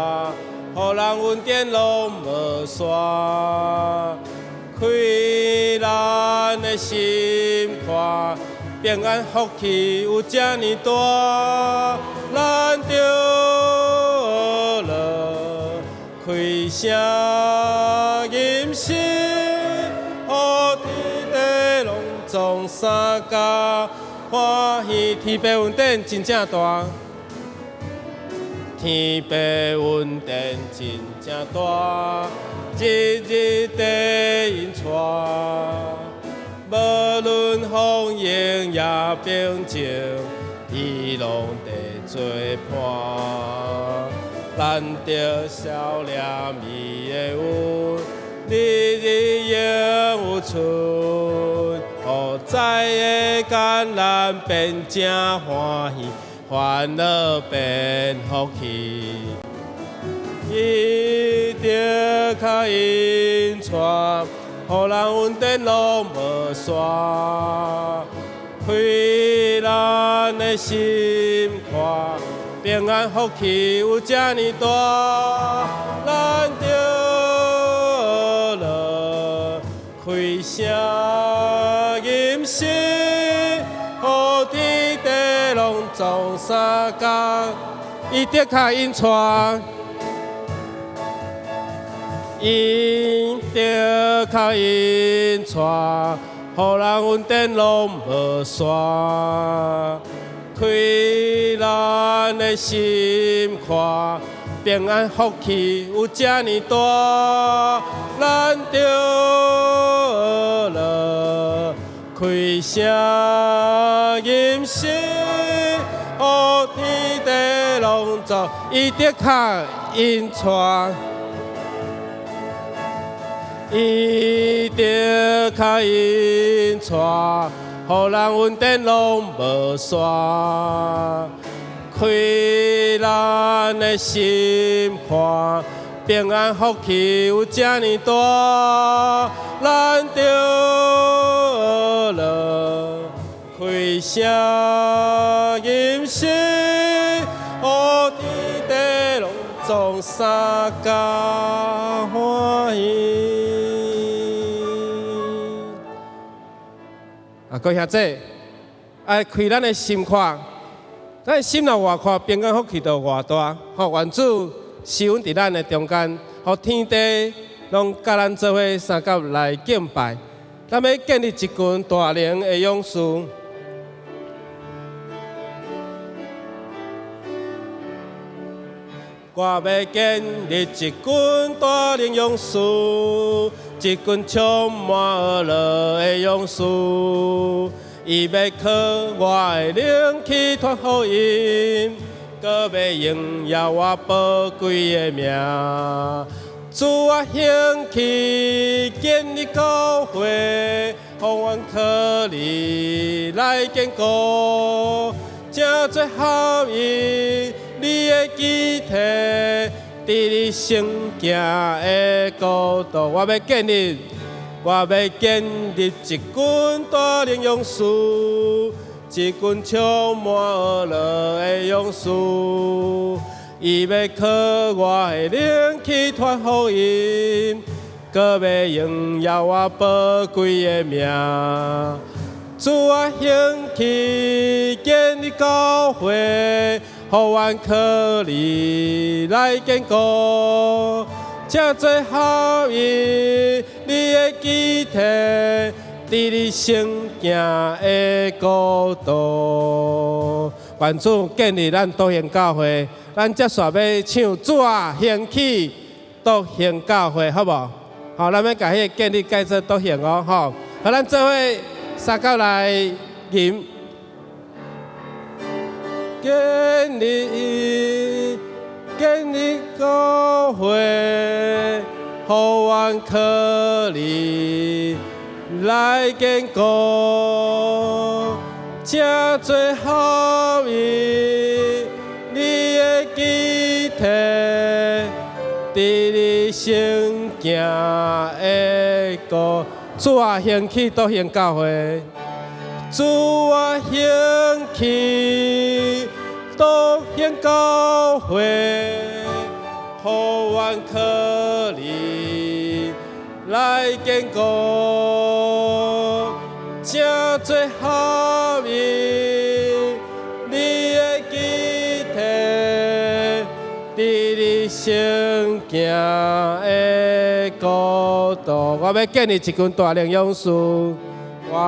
帶，予人恩典攏無煞，開咱的心看，平安福氣有遮爾大，咱著樂開聲吟詩，予天地攏總相共歡喜。天父恩典真正大，天父恩典真正大，日日地引帶，無論風湧也平靜，伊攏佇做伴。咱著笑臉伊的恩，日日永有存，予災的艱難變成歡喜，煩惱變福氣。伊著跤引帶，予人恩典攏無煞，開咱的心看，平安福氣有遮爾大，咱著樂開聲吟詩，予天地攏總相共，伊著跤引帶。伊著跤引帶，予人恩典攏無煞，開咱的心看，平安福氣有遮爾大，咱著樂開聲吟詩，予天地攏總，伊著跤引帶。伊著跤引帶，予人恩典攏無煞，開咱的心看，平安福氣有遮爾大，咱著樂開聲吟詩，予天地攏總相共歡喜。啊，各位兄弟，愛開咱的心看，咱的心若活闊，平安福氣就偌大。吼，願主施恩佇咱的中間，予天地攏佮咱做伙相佮來敬拜。咱欲建立一群大能的勇士。我欲建立一群大能勇士，一群充滿樂的勇士。伊欲靠我的靈去傳福音，閣欲榮耀我寶貴的名。主啊，興起建立教會，予阮靠你來堅固，成做合一。你的肢體，佇你聖潔的國度，我欲建立，我欲建立一群大能勇士，一群充滿樂的勇士。伊欲靠我的靈去傳福音，閣欲榮耀我寶貴的名。主啊，興起建立教會，予阮靠你來堅固，成做合一你的肢體，佇你聖潔的國度。願主建立咱篤興教會，咱接續欲唱主啊，興起篤興教會，好無？好，咱欲共彼个建立改做篤興哦，吼。好，咱做伙相佮來吟。建立建立教會，予阮靠你來堅固，成做合一你的肢體，佇你聖潔的國。主啊，興起篤興教會。主啊，興起篤興教會，予予阮靠你來堅固，成做合一，你的肢體，佇你聖行的國度。我欲建立一群大能勇士，我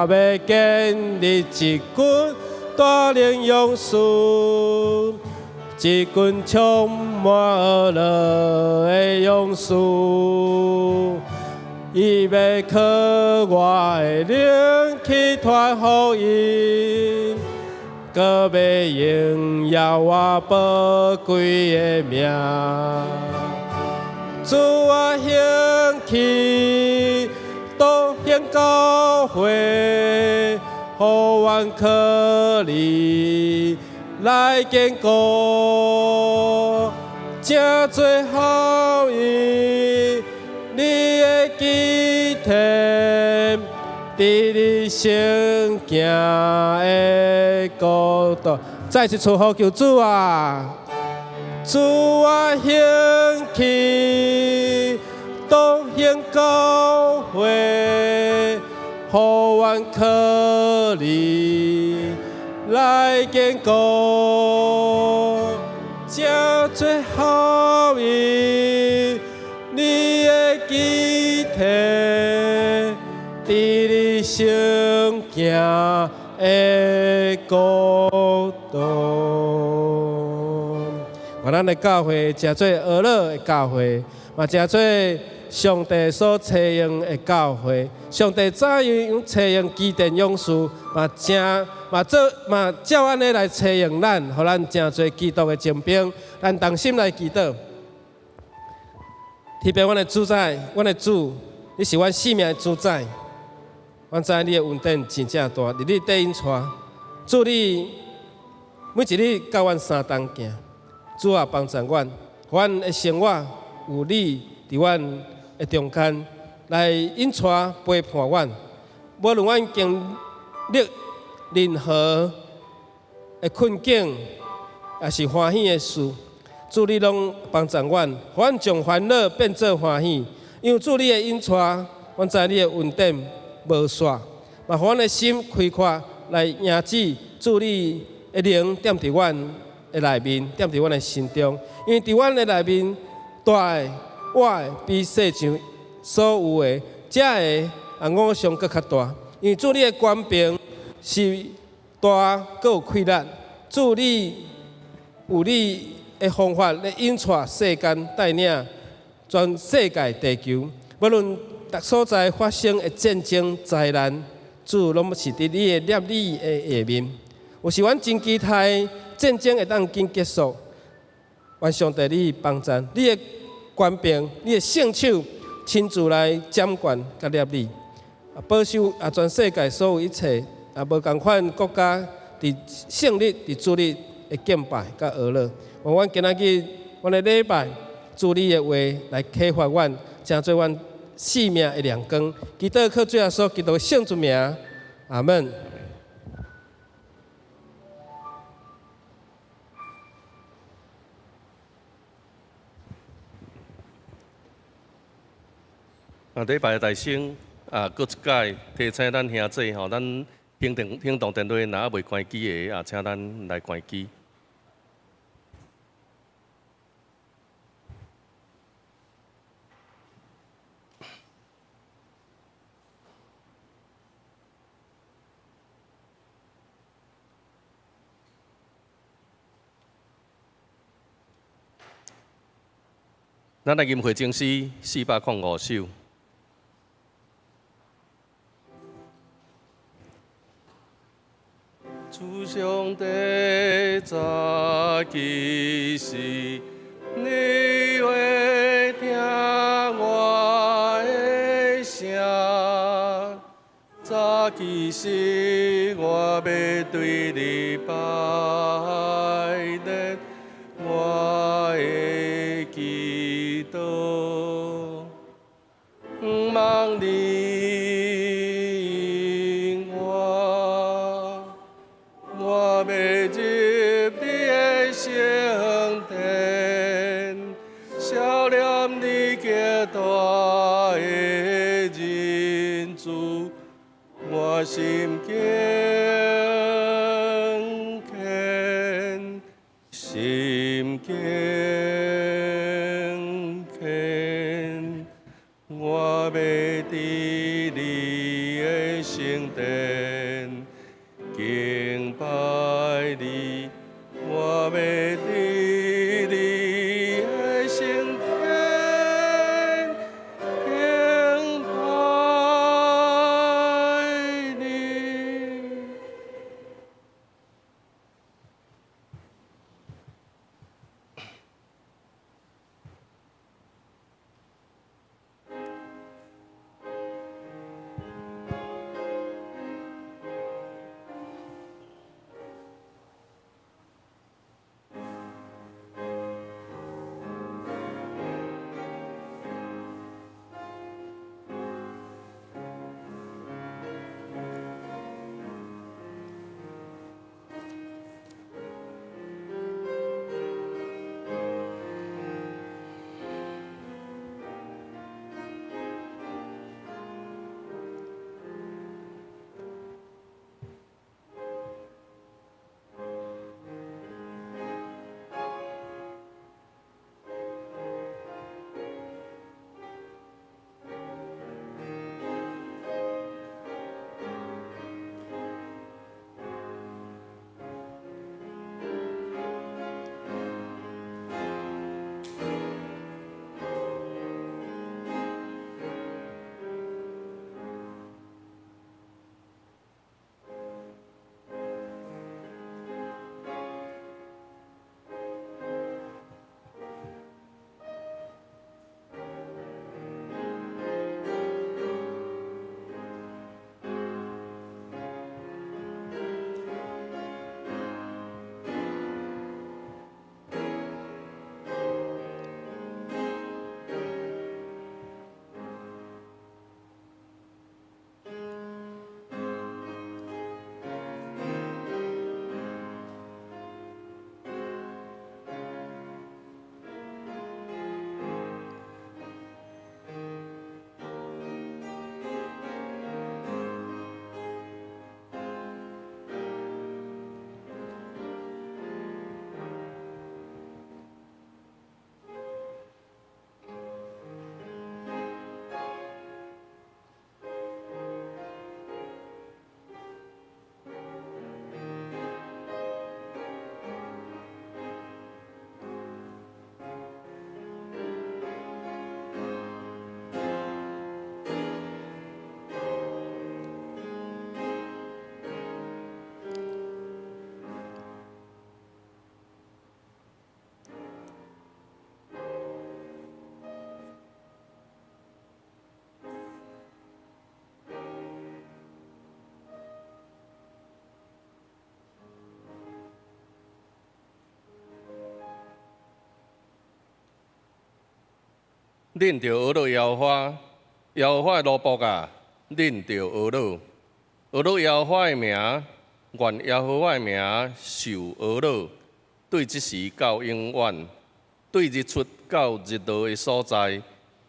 欲建立一群大能勇士，一群充滿呵樂的勇士。伊欲靠我的靈去傳福音，閣欲榮耀我寶貴的名。主啊，興起，復興教會，予阮靠你來堅固，成做合一，你的肢體，佇你聖行的國度。再次祝福求主啊！主啊，興起，復興教會，予阮靠你來堅固，成做合一，你的肢體，佇你聖行的國度。願咱的教會成做呵樂的教會，嘛成做上帝所採用的教會。上帝怎樣採用基甸勇士，嘛正嘛做嘛照按呢來採用咱，予咱成做基督的精兵。咱同心來祈禱。天父阮的主宰，阮的主，你是阮生命的主宰。阮知你的恩典真正大，日日帶引帶。主你每一日佮阮相同行。主啊，幫助阮，阮的生活有你佇阮的中間來引帶陪伴阮。無論阮經歷任何的困境，抑是歡喜的事，主你攏幫助阮，予阮將煩惱變做歡喜。因為主你的引帶，阮知你的恩典無煞，嘛予阮的心開闊來迎接主你的靈踮佇阮的內面，踮佇阮的心中。因為佇阮的內面，大的、活的比世上所有的這个啊偶像閣較大。因為主你的權柄是大，閣有氣力。主你有你的方法來引帶世間，帶領全世界地球。無論逐所在發生的戰爭災難，主攏是佇你的攝理的下面。有時阮真期待戰爭會當緊結束，願上帝你幫助，你的權柄、你的聖手親自來掌權佮攝理，保守啊全世界所有一切啊無仝款國家佇聖日、佇主日的敬拜佮呵樂。願阮今仔日阮的禮拜，主你的話來啟發阮，成做阮生命的亮光。祈禱靠主耶穌基督的聖主名，阿門。啊，禮拜大聲啊，閣一擺提醒咱兄姊吼，咱行動行動電話若猶未關機的啊，請咱來關機。咱來吟回經詩405首。主上帝早起時，你會聽我的聲。早起時，我欲對你拜禮，我的祈禱，望你應我，我欲入你的聖殿，雙我心敬虔，心敬虔，我欲佇你的聖殿敬拜你，我欲佇你的聖殿敬拜你。恁著呵咾耶和華，耶和華的奴僕啊，恁著呵咾，呵咾耶和華的名，願耶和華的名受呵咾，對這時到永遠，對日出到日落的所在，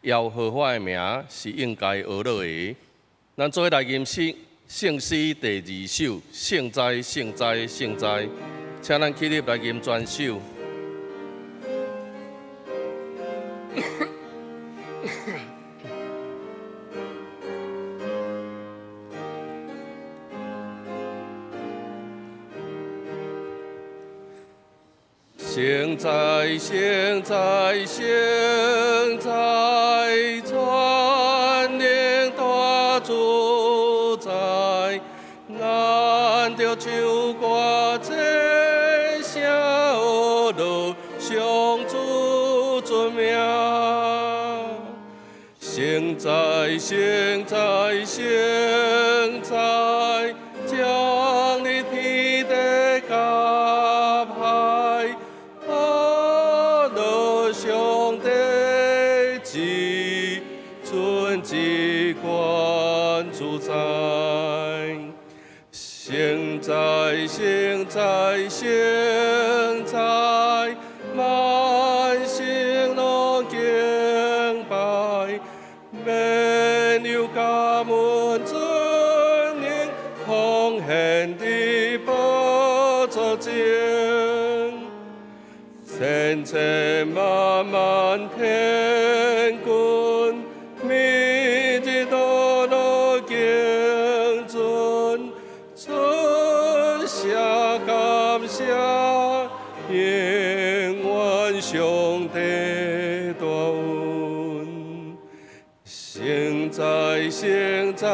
耶和華的名是應該呵咾的。咱做伙來吟詩，聖詩第二首，聖哉，聖哉，聖哉，請咱起立來吟全首。聖哉，聖哉，聖哉，全能大主宰，咱著唱歌讚聲呵咾上主尊名。聖哉，聖哉，聖哉，將你天地佮海，呵咾上帝至尊至冠主宰。聖哉，聖哉，聖哉，萬聖攏敬拜，免有感恩主。现佇寶座前，千千萬萬天軍，每日都來敬尊，出聲感謝，永遠上帝大恩。聖哉，聖哉，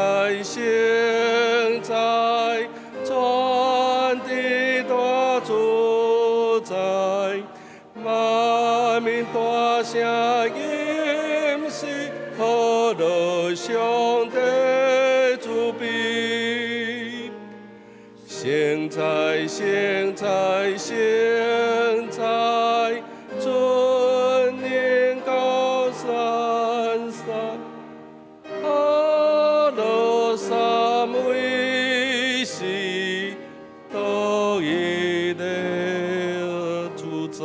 聖哉，全地大主宰，萬民大聲吟詩，何樂上帝慈悲。聖哉，聖哉，聖哉，尊榮高山上，阿樂三位是獨一的主宰。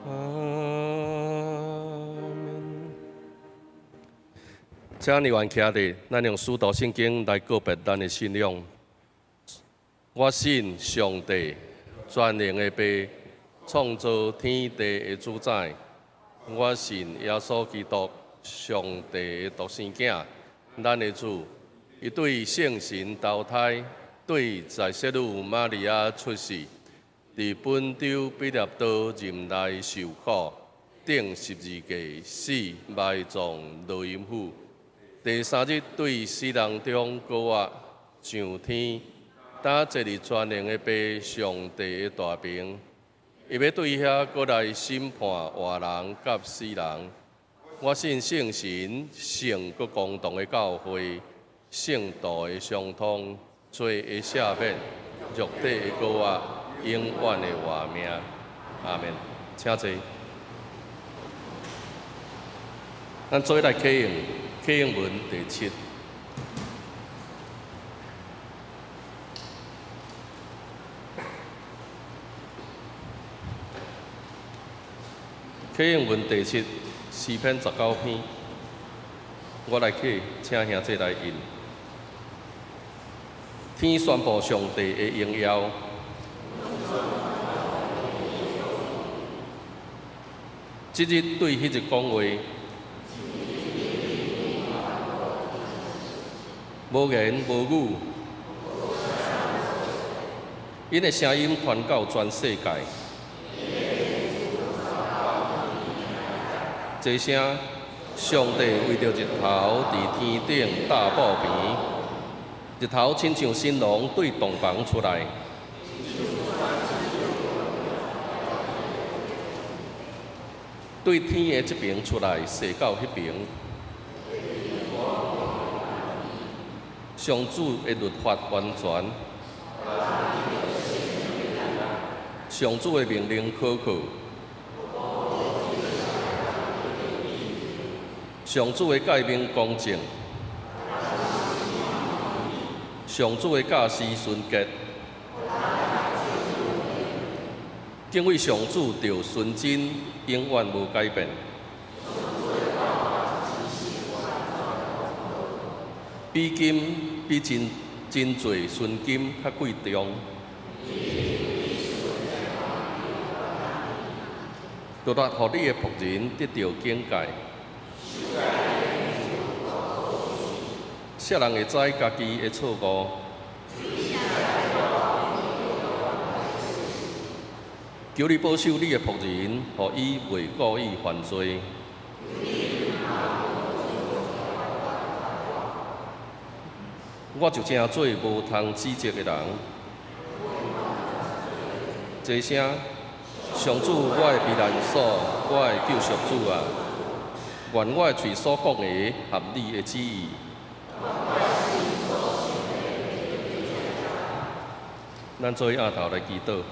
阿們。請你願徛佇，咱用使徒信經來告別咱的信仰。我信上帝，全能的父，創造天地的主宰。我信耶穌基督，上帝的獨生囝，咱的主。伊對聖神投胎，對在聖女瑪利亞出世，佇本丟彼拉多任內受苦，釘十字架死，埋葬落陰府。第三日對死人中復活，上天，擔坐佇全能的父上帝的大爿。伊欲對遐閣來審判活人佮死人。我信聖神、聖閣公同的教會，聖徒的相通，罪的赦免，肉體的復活，永遠的活命。阿們。請坐。咱做伙來啟應，啟應文第七。啟應文第七，詩篇19篇，我來啟，請兄弟來印。天宣布上帝的榮耀，這日對彼日講話，無言無語，𪜶的聲音傳到全世界。這聲，上帝為著日頭佇天頂搭布棚，日頭親像新郎對洞房出來，對天的這爿出來，踅到彼爿。上主的律法完全，上主的命令可靠。上主的誡命公正，上主的教示純潔。敬畏上主著純真，永遠無改變。比金比真真濟純金較貴重。律法予你的僕人得著警戒。啥人會知家己的錯誤？求你保守你的僕人，予伊袂故意犯罪。我就成做無通指責的人。這聲，上主，我的避難所，我的救贖主啊！願我的喙所講的合你的旨意。咱做伙徛頭來祈禱。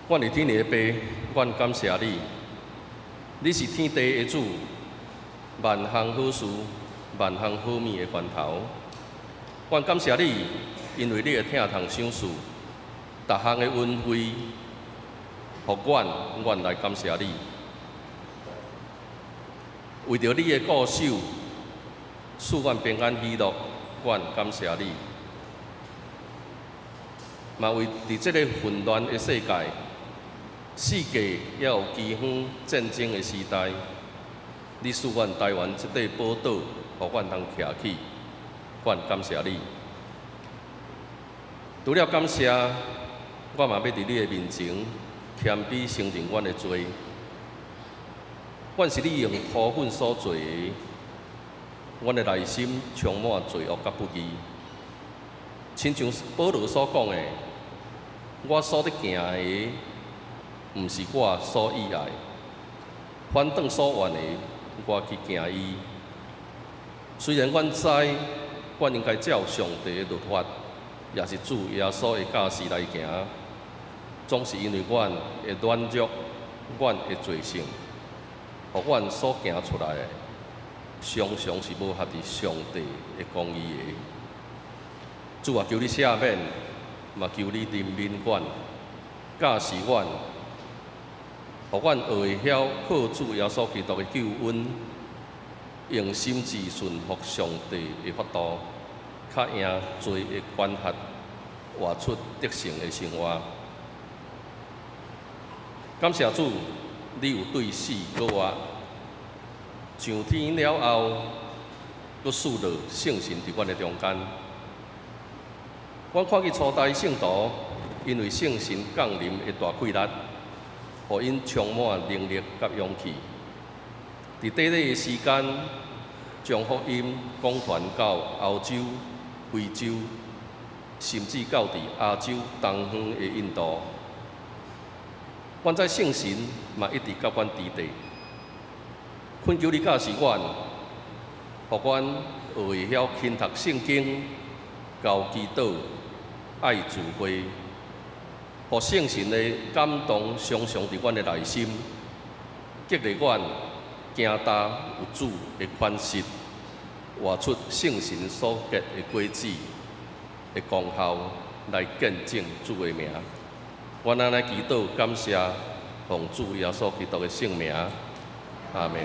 阮的天父爸，阮感謝你，你是天地的主，萬項好事、萬項好物的源頭。阮感謝你，因為你的疼痛賞賜，逐項的恩惠，予阮，阮來感謝你。為著你的顧守，賜阮平安喜樂，阮感謝你。嘛為佇這個混亂的世界，世界猶有饑荒戰爭的時代，你賜阮台灣這塊寶島，予阮通徛起，阮感謝你。除了感謝，我嘛欲佇你的面前謙卑承認阮的罪。阮是你用塗粉所做的，阮的內心充滿罪惡佮不義。親像保羅所講的，我所咧行的，毋是我所意愛，反轉所怨的，我去行伊。雖然阮知，阮應該照上帝的律法，也是主耶穌的教示來行，總是因為阮的軟弱，阮的罪性，予阮所行出來的，常常是無合佇上帝的公義的。主啊，求你赦免，嘛求你憐憫阮，教示阮，予阮學會曉靠主耶穌基督的救恩，用心志順服上帝的法度，較贏罪的管轄，活出得勝的生活。感謝主，你有對死閣活，上天了後，閣賜落聖神佇阮的中間。阮看見初代聖徒，因為聖神降臨的大氣力，予𪜶充滿能力佮勇氣。佇短短的時間，將福音廣傳到歐洲、非洲，甚至到佇亞洲東方的印度。阮知聖神嘛一直佮阮佇佇，懇求你教示阮，予阮學會曉勤讀聖經、厚祈禱、愛聚會，予聖神的感動常常佇阮的內心，激勵阮行踏有主的款式，活出聖神所結的果子的功效，來見證主的名。阮按呢祈禱感謝，奉主耶穌基督的聖名，阿們。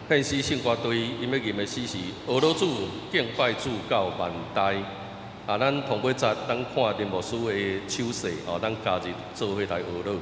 獻詩聖歌隊，𪜶欲吟的詩是《呵咾主敬拜主到萬代》。啊，咱頭尾節，咱看林牧師的手勢，哦，咱加入做伙來呵咾。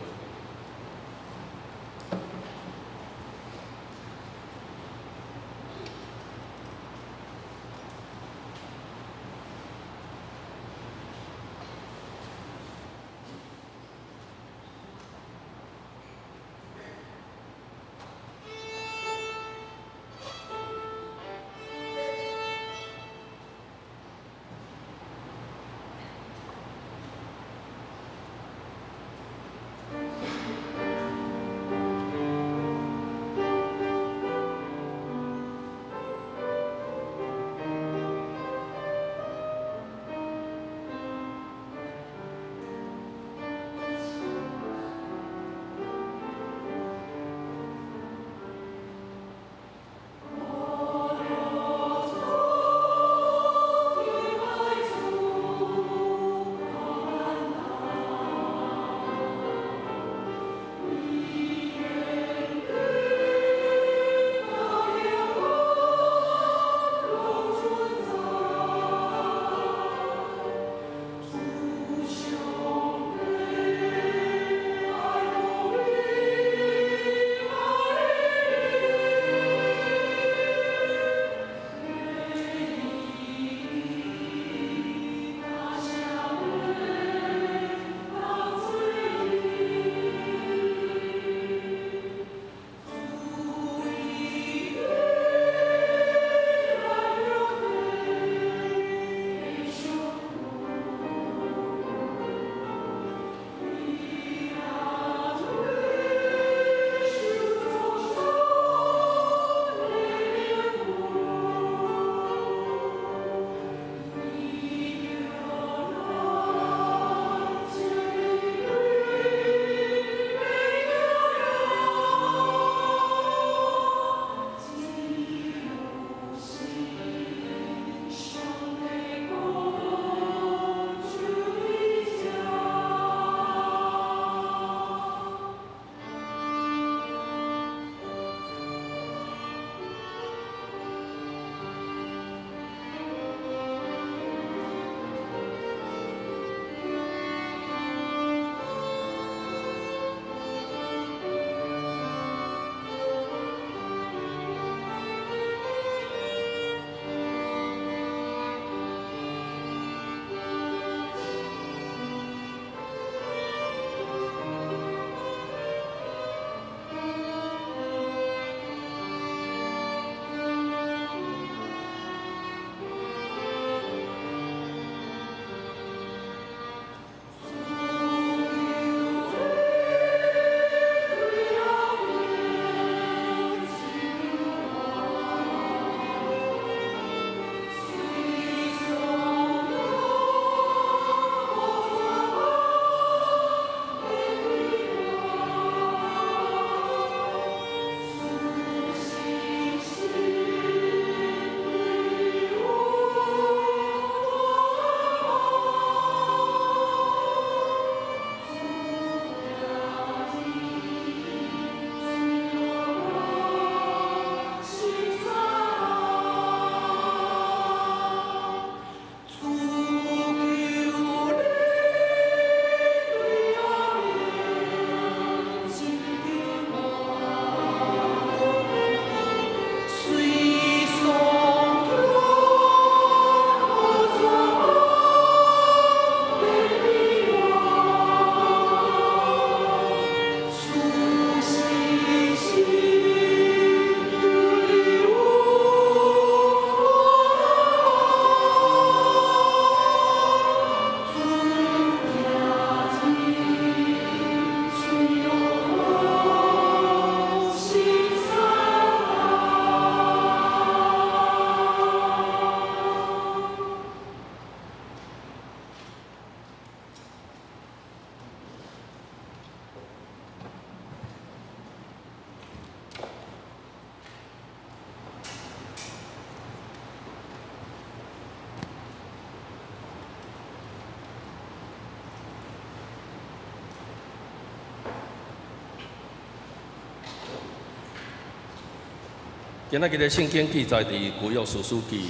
今仔日的聖經記載佇舊約士師記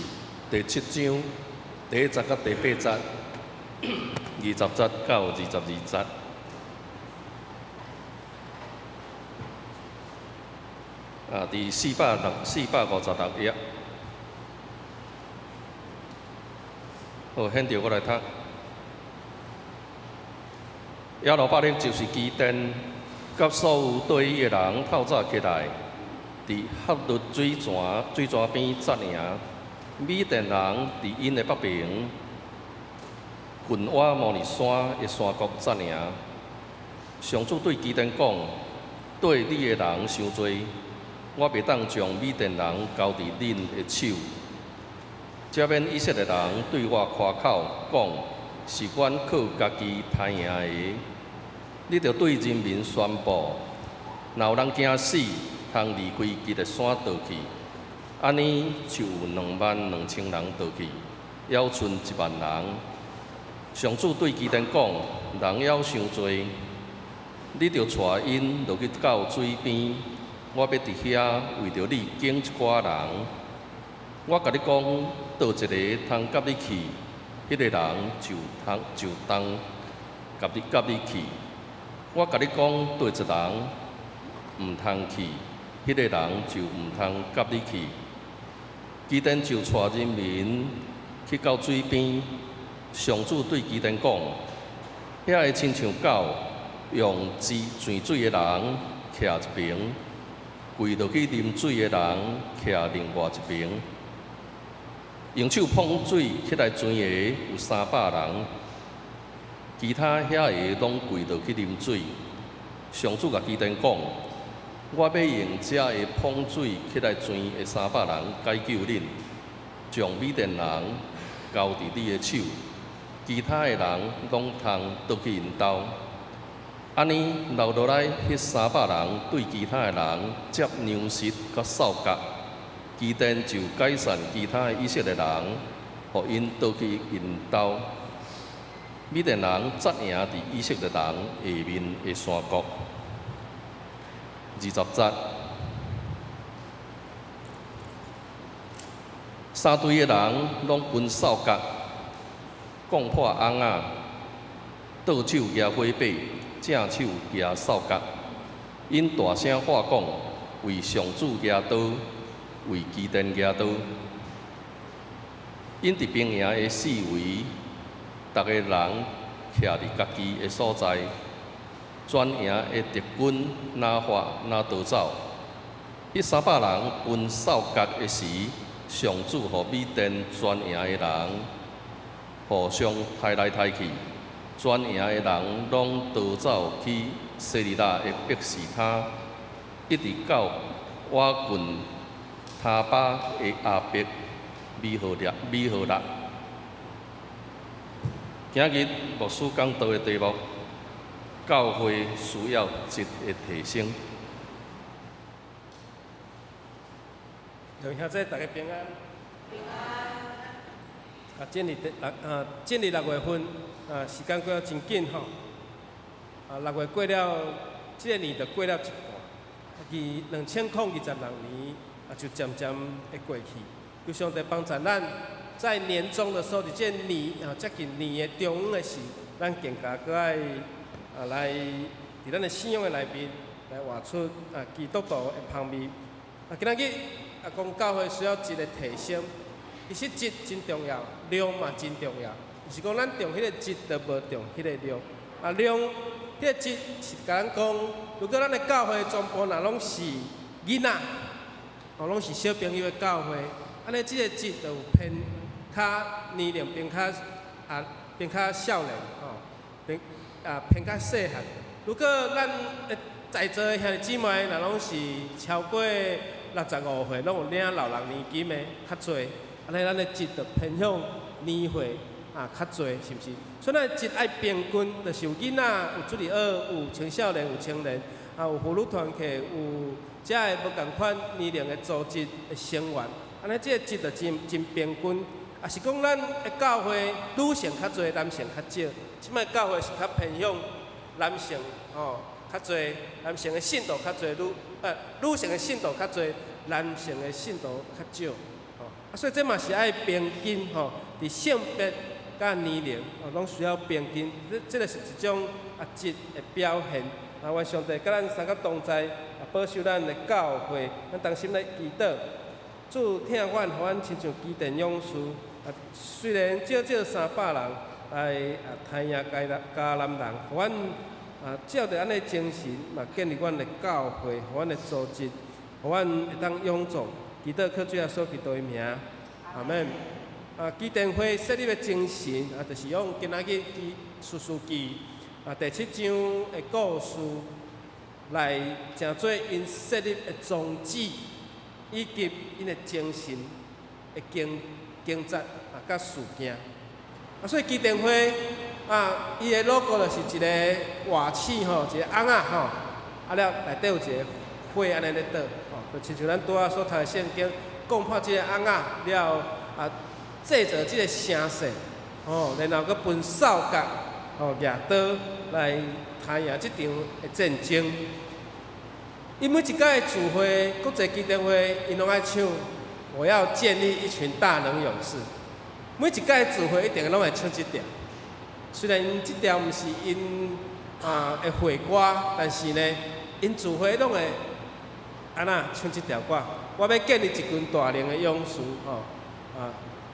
第七章第一節佮第八節，20節到22節。啊，佇456頁。好，現在我來讀。耶路巴力就是基甸，佮所有綴伊的人透早起來，佇哈律水泉水泉邊紮營。米甸人佇𪜶的北爿，近倚摩利山的山谷紮營。上主對基甸講：綴你的人傷濟，我袂當將米甸人交佇恁的手。才免以色列人對我誇口，講是阮靠家己刣贏的。你著對人民宣布，若有人驚死，通離開基列山倒去，按呢就有22,000人倒去，猶賰1萬人。上主對基甸講：人猶傷濟，你著帶𪜶落去到水邊，我欲佇遐為著你揀一寡人。我共你講，佗一个通佮你去，彼个人就通就當共你去。我共你講，佗一人毋通去，彼个人就毋通佮你去。基甸就帶人民去到水邊，上主對基甸講：遐會親像狗用舌泉水的人徛一爿，跪落去啉水的人徛另外一爿。用手捧水起來泉的有300人，其他遐个攏跪落去啉水。上主共基甸講：我欲用這个捧水起來泉的三百人解救恁，將米甸人交佇你的手，其他的人攏通倒去𪜶兜。按呢留落來彼三百人對其他的人接糧食佮掃角，基甸就解散其他的以色列人，予𪜶倒去𪜶兜。米甸人紮營佇以色列人下面的山谷。20節，三隊的人攏抡掃角，摃破甕仔，倒手舉火把，正手舉掃角。𪜶大聲喊講：為上主舉刀，為基甸舉刀。𪜶佇兵營的四圍，逐个人徛佇家己的所在。全營的敵軍若發若逃走。彼三百人抡掃角的時，上主予米甸全營的人互相刣來刣去，全營的人攏逃走去西利拉的伯示他，一直到倚近他巴的亞伯米何勒米何勒。今日牧師講道的題目：教會需要質的提升。弟兄姊妹，大家平安。平安。啊，進入六啊，進入六月份啊，時間過得真緊吼。啊，六月過了，這个年就過了一半。2026年啊，就漸漸會過去。求上帝幫助咱，在年終的時候，佇這年啊接近年的中央的時，咱更加閣愛啊來佇咱的信仰的內面來活出啊基督徒的芳味。啊，今仔日啊講教會需要質的提升，其實質真重要，量嘛真重要。毋是講咱重彼个質，就無重彼个量。啊，量彼个質是共咱講，如果咱的教會全部若攏是囡仔，哦，攏是小朋友的教會，按呢這个質就有偏較年齡偏較啊偏較少年吼，偏啊偏較細漢。如果咱的在座的兄弟姊妹若攏是超過65歲，攏有領老人年金的較濟，按呢咱的質就偏向年歲啊較濟，是毋是？所以咱的質愛平均，就是有囡仔，有主日學，有青少年，有青年，啊有婦女團契，有遮个無仝款年齡的組織的成員，按呢這个質就真真平均。啊是講咱的教會女性較濟，男性較少。這擺教會是較偏向男性吼較濟，男性的信徒較濟，女性的信徒較濟，男性的信徒較少，吼，啊，所以這嘛是愛平均吼，佇性別佮年齡，哦，攏需要平均，這個是一種啊質的表現。啊，願上帝佮咱三個同在，啊，保守咱的教會，咱同心來祈禱。主疼阮，予阮親像基甸勇士，啊，雖然少少300人來啊，刣贏迦南人，予阮啊照著按呢精神，嘛建立阮的教會，予阮的組織，予阮會當勇壯。祈禱靠主耶穌基督的名，阿門。啊，基甸會設立的精神啊，就是用今仔日士師記啊第七章的故事來成做𪜶設立的宗旨，以及𪜶的精神的經節啊，佮事件。啊，所以基甸會啊，伊的 logo 就是一個瓦器吼，一個甕仔吼，啊了內底有一個火按呢咧倒吼，就親像咱拄仔所讀的聖經，講破這個甕仔了啊，製造這個聲勢，吼，然後閣分掃角，吼，舉刀來刣贏這場的戰爭。𪜶每一屆聚會，國際基甸會，𪜶攏愛唱：我要建立一群大能勇士。每一屆聚會一定攏會唱這條。雖然這條毋是𪜶啊的會歌，但是呢，𪜶聚會攏會按怎唱這條歌。我欲建立一群大能的勇士，吼啊！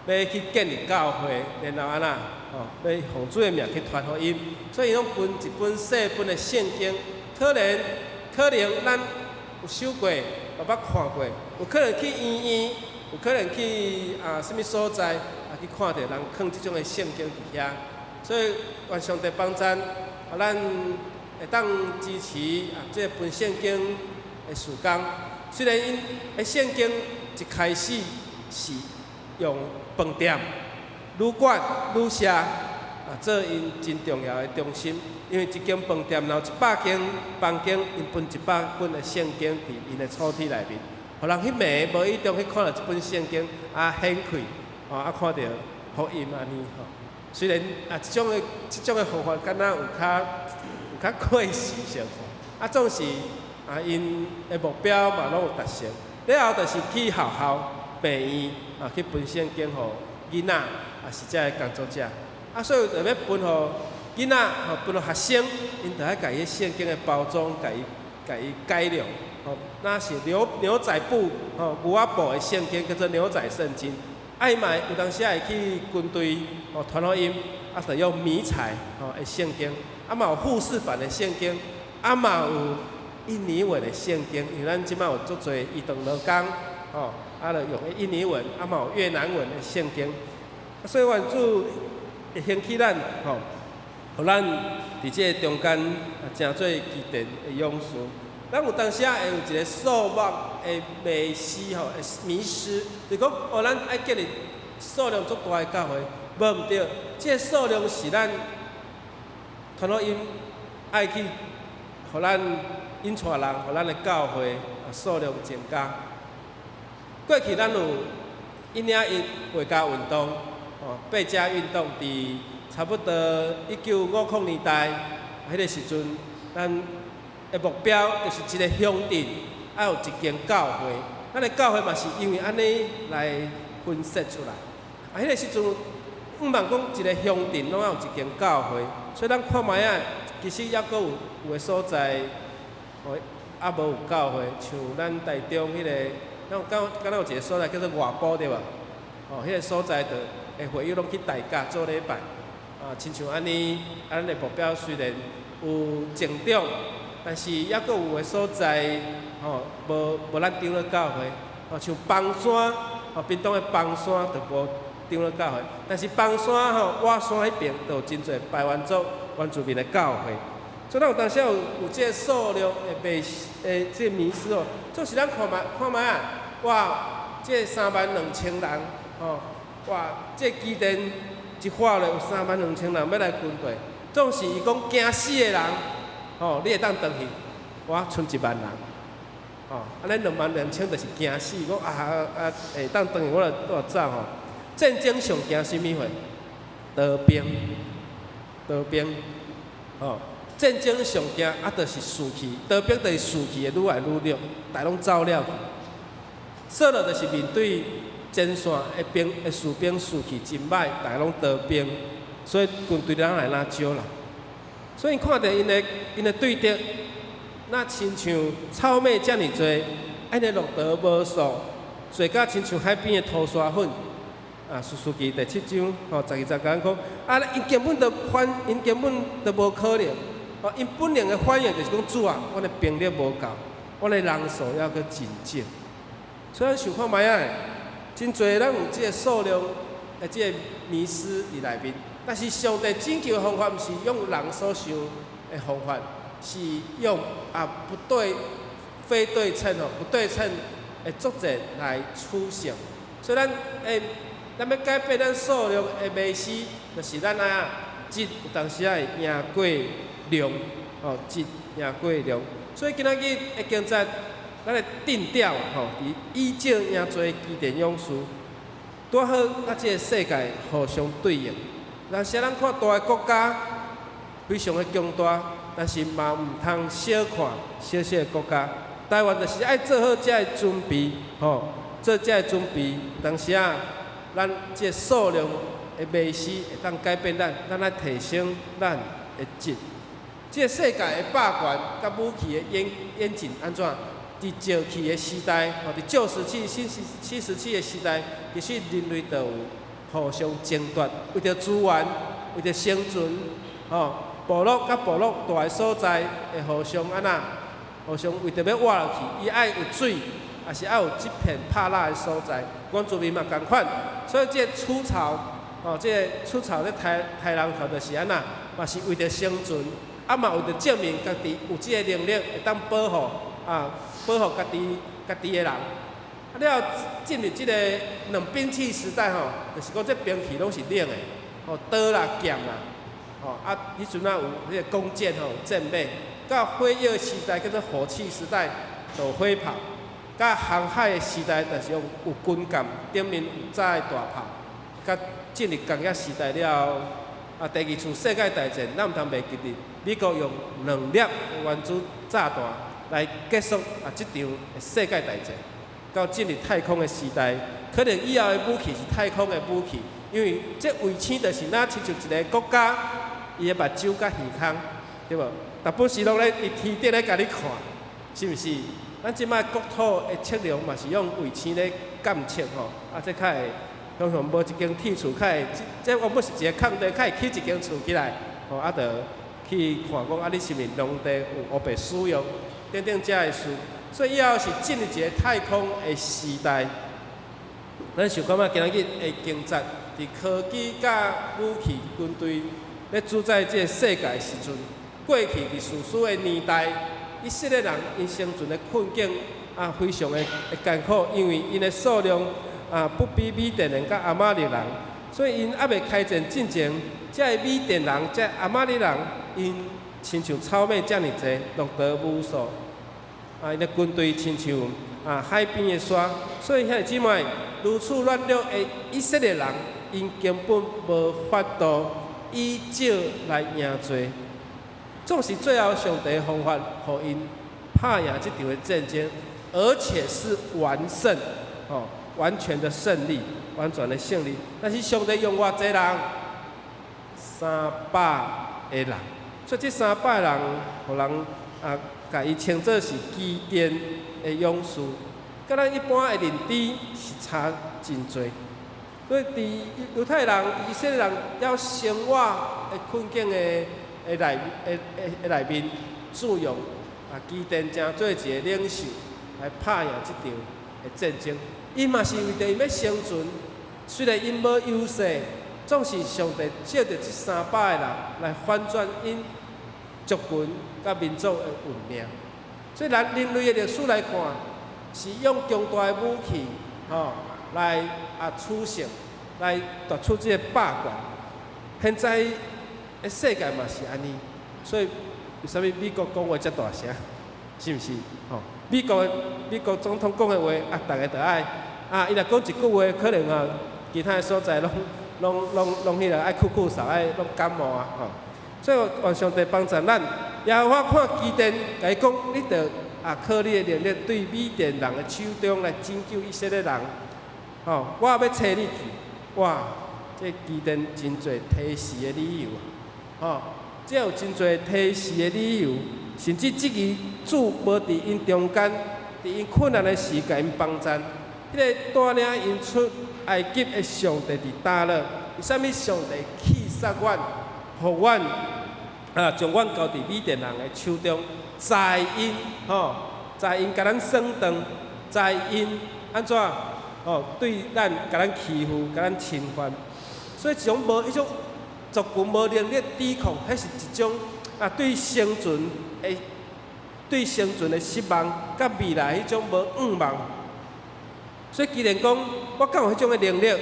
欲去建立教會，然後按怎吼，欲奉主的名去傳福音，所以攏分一本細本的聖經，可能咱有收過，有捌看過，有可能去醫院，有可能去啊啥物所在，啊去看著人囥這種的聖經佇遐，所以願上帝幫贊，啊咱會當支持啊這本聖經的事工。雖然𪜶的聖經一開始是用飯店、旅館、旅社啊，做𪜶真重要的中心，因為一間飯店若有100間房間，𪜶分100本的聖經佇𪜶的抽屜內面，予人彼暝無意中去看著這本聖經，啊顯開，吼啊看著福音按呢吼。雖然啊，這種的方法敢若有較過時相款，啊總是啊𪜶的目標嘛攏有達成。了後就是去學校、病院啊去分聖經予囡仔，啊是遮的工作者。啊，所以著欲分予囡仔，吼分予學生，𪜶著愛共伊聖經的包裝，共伊改良，吼，若是牛仔布，吼牛仔布的聖經叫做牛仔聖經。啊，伊嘛有當時會去軍隊，吼傳福音，啊，就用迷彩吼的聖經，啊嘛有護士版的聖經，啊嘛有印尼文的聖經，因為咱這擺有足濟移動勞工，吼，啊，就用印尼文，啊嘛有越南文的聖經。所以願主會興起咱，吼，予咱佇這個中間啊，成做基甸的勇士。咱有當時仔會有一個數目的迷思吼，迷思，就講哦，咱愛建立數量足大的教會，無毋對，這個數量是咱傳福音愛去，予咱引帶人，予咱的教會啊數量增加。過去咱有一領一背家運動，哦，背家運動，佇差不多1950年代，彼個時陣，咱的目標就是一個鄉鎮愛有一間教會。咱的教會嘛是因為按呢來分設出來。啊，彼個時陣，向望講一個鄉鎮攏愛有一間教會，所以咱看覓仔，其實猶閣有有的所在，哦，猶無有教會，像咱台中彼個，咱有敢若有一個所在叫做外埔對無？哦，彼個所在就的會友攏去大甲做禮拜，啊，親像按呢，咱的目標雖然有增長，但是猶閣有的所在，吼，無咱長老教會，哦，像枋山，哦，屏東的枋山就無長老教會，但是枋山吼，瓦山彼爿就有真濟排灣族原住民的教會，所以咱有當時有這個數量的迷的這個迷思哦，就是咱看覓看覓仔，哇，這3萬2千人，吼，哇，這基甸一發咧有三萬兩千人欲來軍隊，總是伊講驚死的人，吼，你會當轉去，我賰1萬人，吼，按呢2萬2千就是驚死，講啊啊會當轉去，我就走吼。戰爭上驚啥物貨？刀兵，刀兵，吼，戰爭上驚啊，就是士氣，刀兵就是士氣會愈來愈弱，大家攏走了去。掃羅就是面對前線的兵的士兵士氣真䆀，逐家攏逃兵，所以軍隊人來哪少啦。所以看著𪜶的對敵，若親像草蜢遮爾濟，按呢駱駝無數，濟甲親像海邊的塗沙粉。啊，士師記第七章吼十二節共咱講，啊，𪜶根本就無可能，哦，𪜶本能的反應就是講，主啊，阮的兵力無夠，阮的人數猶閣真少。所以咱想看覓仔，真濟咱有這个數量的這个迷思佇內面，但是上帝拯救的方法，毋是用人所想的方法，是用啊不對非對稱哦，不對稱的作戰來取勝。所以咱欲改變咱數量的迷思，就是咱愛啊，質有當時仔會贏過量，吼，質贏過量。所以今仔日的經節，咱的定調吼，佇以少贏濟基甸勇士，拄好佮這个世界互相對應。但是咱看大的國家非常的強大，但是嘛毋通小看小小的國家。台灣就是愛做好這个準備，吼，做這个準備，有當時啊，咱這个數量的迷思會當改變咱，咱愛提升咱的質。這个世界的霸權佮武器的演進按怎？佇石器的時代，吼，佇舊石器、新石器的時代，其實人類就有互相爭奪，為著資源，為著生存，吼，部落佮部落大的所在會互相按怎？互相為著欲活落去，伊愛有水，抑是愛有這片拍獵的所在。原住民嘛仝款，所以這個出草，吼，這个出草咧刣刣人頭就是按怎？嘛是為著生存，啊嘛為著證明家己有這个能力，會當保護啊，保護家己的人。啊了後進入這个冷兵器時代吼，就是講這兵器攏是冷的，吼，刀啦劍啦，吼啊，彼陣仔有彼个弓箭吼，箭馬。到火藥時代叫做火器時代，就火炮。到航海的時代，就是用有軍艦，頂面有載大炮。佮進入工業時代了後，啊，第二次世界大戰，咱毋通袂記得，美國用兩粒原子炸彈來結束啊這場世界大戰。到進入太空的時代，可能以後的武器是太空的武器，因為這衛星就是若親像一个國家，伊的目睭佮耳孔，對無？逐擺時攏咧佇天頂咧共你看，是毋是？咱這擺國土的測量嘛是用衛星咧監測吼，啊，這較會常常無一間鐵厝，較會這原本是一个空地，較會起一間厝起來，吼，啊，著去看講啊，你是毋是農地有烏白使用等等這个事。所以以後是進入一个太空的時代。咱想看覓今仔日的經節，佇科技佮武器軍隊咧主宰這个世界時陣，過去佇士師的年代，以色列人𪜶生存的困境啊，非常的艱苦，因為𪜶的數量啊不比米甸人佮亞瑪力人，所以𪜶猶未開戰進前，這个米甸人、這亞瑪力人，𪜶親像草蜢遮爾濟，駱駝無數，啊，𪜶的軍隊親像啊海邊的沙，所以兄弟姊妹，如此軟弱的以色列人，𪜶根本無法度以少來贏濟。總是最後上帝的方法，予𪜶拍贏這場的戰爭，而且是完勝，哦，完全的勝利，完全的勝利。但是上帝用偌濟人？三百个人，所以這三百人，予人啊，共伊稱做是基甸的勇士，佮咱一般的認知是差真濟。所以佇猶太人、以色列人要生活的困境的內面，使用啊基甸成做一个領袖來拍贏這場的戰爭。𪜶嘛是為著𪜶欲生存，雖然𪜶無優勢，總是上帝藉著這三百个人來反轉𪜶族群佮民族的運命。所以咱人類的歷史來看，是用強大的武器，吼，來啊取勝，來奪取這个霸權。現在的世界嘛是按呢，所以為啥物美國講話遮大聲？是毋是？吼，美國總統講的話啊，逐个都愛啊，伊若講一句話，可能啊，其他的所在攏彼个愛咳咳嗽，愛攏感冒啊，吼。所以願上帝幫助咱。耶和華看基甸，共伊講：你著啊，靠你的能力對米甸人的手中來拯救以色列人。吼，我欲差你去，哇！這基甸真濟推辭的理由，吼，這有真濟推辭的理由，甚至質疑主無佇𪜶中間，佇𪜶困難的時共𪜶幫贊。彼個帶領𪜶出埃及的上帝佇佗落？為啥物上帝棄殺阮，予阮啊，將阮交佇米甸人的手中，知𪜶吼，知𪜶共咱算帳，知𪜶按怎吼對咱共咱欺負，共咱侵犯。所以一種無彼種族群無能力抵抗，彼是一種啊對生存的失望，佮未來彼種無向望。所以既然講，我敢有彼種的能力，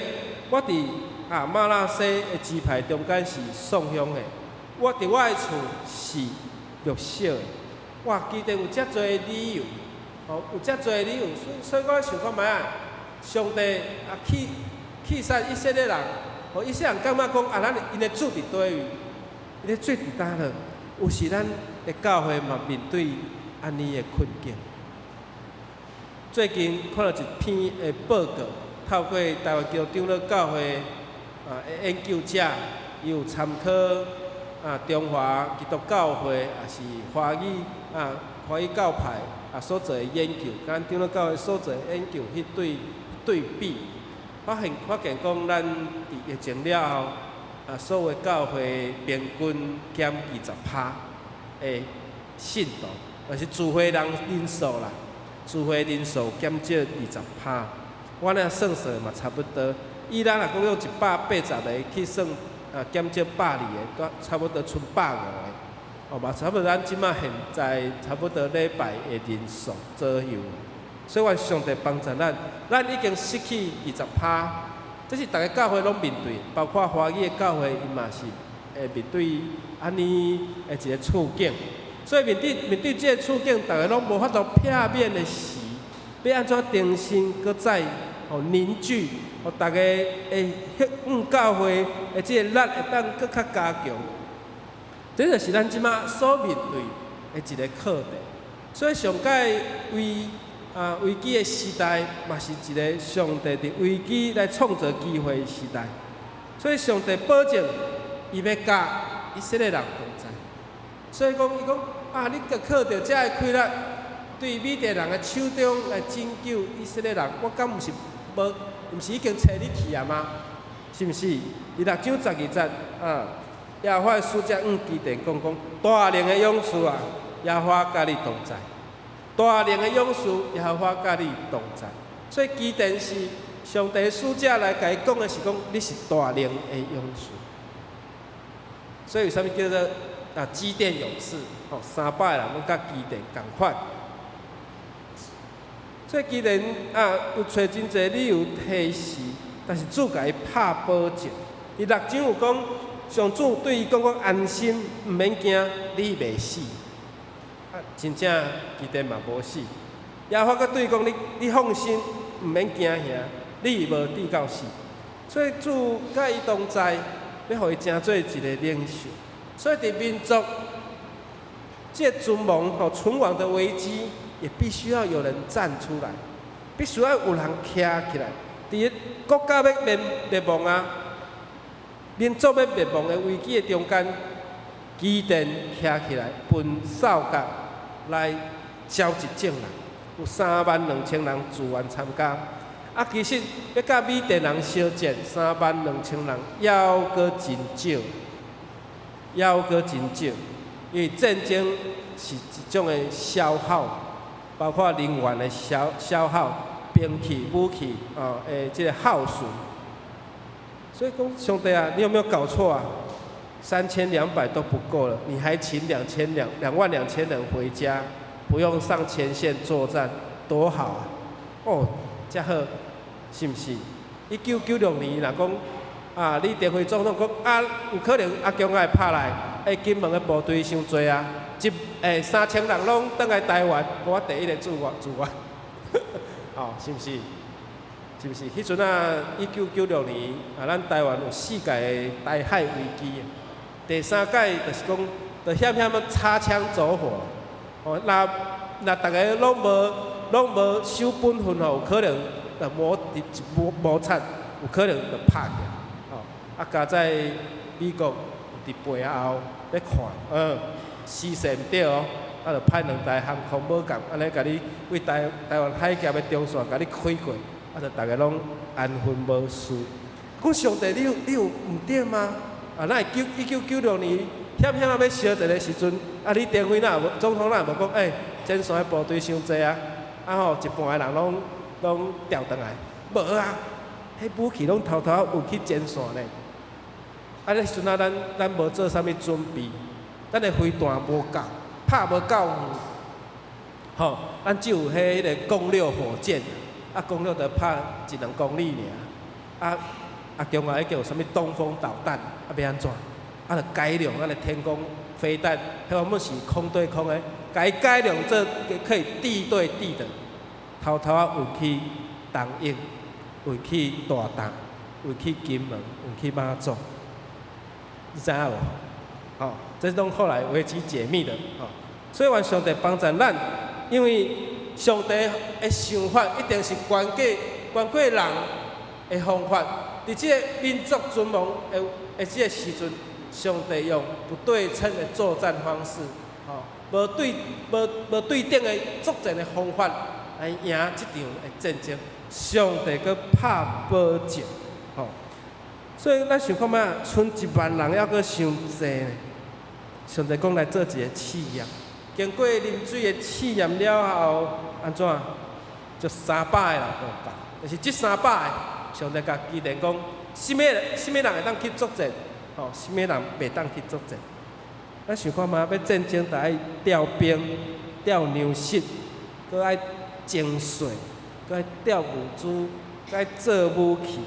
我佇啊瑪拿西的支派中間是送鄉的，我佇我的厝是弱小的。哇，基甸有遮濟的理由，吼，有遮濟的理由，所以我想看覓啊，上帝啊棄殺以色列人，予以色列人感覺講啊，咱𪜶的主佇佗位，𪜶的主佇佗落？有時咱的教會嘛面對按呢的困境。最近看著一篇的報告，透過台灣基督長老教會啊的研究者，伊有參考啊中華基督教會，也是華語啊華語教派啊所做的研究，佮咱長老教會所做的研究去對比，發現講咱佇疫情了後，啊所有教會平均減20%的信徒，也是聚會人數啦。聚會人數減少20%，我若算算嘛差不多。以咱若講用180個去算，啊減少120個，都差不多賰150個。哦嘛，差不多咱這馬現在差不多禮拜的人數左右。所以願上帝幫助咱，咱已經失去二十趴，這是逐个教會攏面對，包括華語的教會，伊嘛是會面對按呢的一個處境。所以面對這個處境，逐个攏無法度避免的時，欲按怎重新閣再吼凝聚，予逐个會向教會的這個力會當閣較加強。這就是咱這馬所面對的一個課題。所以上蓋危機的時代，嘛是一個上帝佇危機來創造機會的時代。所以上帝保證，伊欲佮以色列人同在。所以講，伊講啊，你閣靠著遮个氣力，對米甸人的手中來拯救以色列人，我敢毋是無，毋是已經差你去啊嗎？是毋是？佇6章12節啊，耶和華的使者向基甸講講，大能的勇士啊，耶和華佮你同在。大能的勇士，耶和華佮你同在。所以基甸是上帝的使者來共伊講的是講，你是大能的勇士。所以為啥物叫做啊基甸勇士？吼，300個人攏佮基甸仝款。所以基甸啊有揣真濟理由推辭，但是主共伊拍保證。佇六章有講，上主對伊講講安心，毋免驚，你袂死。啊，真正基甸嘛無死。耶和華閣對伊講，你放心，毋免驚嚇，你無至到死。所以主佮伊同在，欲予伊成做一個領袖。所以佇民族這個存亡吼存亡的危機，也必須要有人站出來，必須要有人徛起來。佇國家欲滅亡啊，民族欲滅亡的危機的中間，基甸徛起來，分掃角來召集眾人，有3萬2千人自願參加。啊，其實欲佮米甸人相戰，3萬2千人猶閣真少，猶閣真少，因為戰爭是一種的消耗，包括人員的消耗、兵器、武器啊的這個耗損。所以講，上帝啊，你有沒有搞錯啊？3200都不夠了，你還請2萬2千人回家，不用上前線作戰，多好啊！哦，遮好，是毋是？1996年若講啊，李登輝總統講啊，有可能阿共會拍來，欸，金門的部隊傷濟啊，3000人攏轉來台灣，我第一個自願，哦，是毋是？是毋是？彼陣啊，1996年啊，咱台灣有四屆的台海危機，第三屆就是講，就險險仔擦槍走火，哦，若若逐个攏無守本分吼，有可能就摩一摩摩擦，有可能就拍起來。吼，啊，佳哉美國佇背後咧看，時勢毋對哦，啊，就派兩台航空母艦，按呢共你對台灣海峽的中線共你開過，啊，就逐个攏安分無事。講上帝，你有毋對嗎？啊，咱會1996年險險仔欲相戰的時陣，啊，李登輝若無總統若無講，欸，前線的部隊傷濟啊，啊吼，一半的人攏調轉來，無啊，彼武器攏偷偷運去前線咧。啊，彼時陣啊，咱無做啥物準備，咱的飛彈無夠，拍無夠遠，吼，咱只有彼个轟六火箭，啊，轟六就拍一兩公里爾，啊啊，中國已經有啥物東風導彈，啊，欲按怎？啊，就改良咱的天弓飛彈，彼原本是空對空的，改良做可以地對地的，偷偷仔運去東引，運去大潭，運去金門，運去馬祖，你知影無？吼，這攏後來維基解密的，吼。所以願上帝幫助咱，因為上帝的想法一定是懸過人的方法。佇這个民族存亡的這个時陣，上帝用不對稱的作戰方式，吼，無對等的作戰的方法來贏這場的戰爭。上帝閣拍保證，吼。所以咱想看覓，賰1萬人猶閣傷濟呢？上帝講來做一个試驗，經過啉水的試驗了後，按怎？就300個人無夠，就是這三百个，上帝共基甸講，啥物人會當去作戰？吼，啥物人袂當去作戰？咱想看覓，欲戰爭，著愛調兵、調糧食，閣愛徵稅，閣愛調物資，閣愛做武器，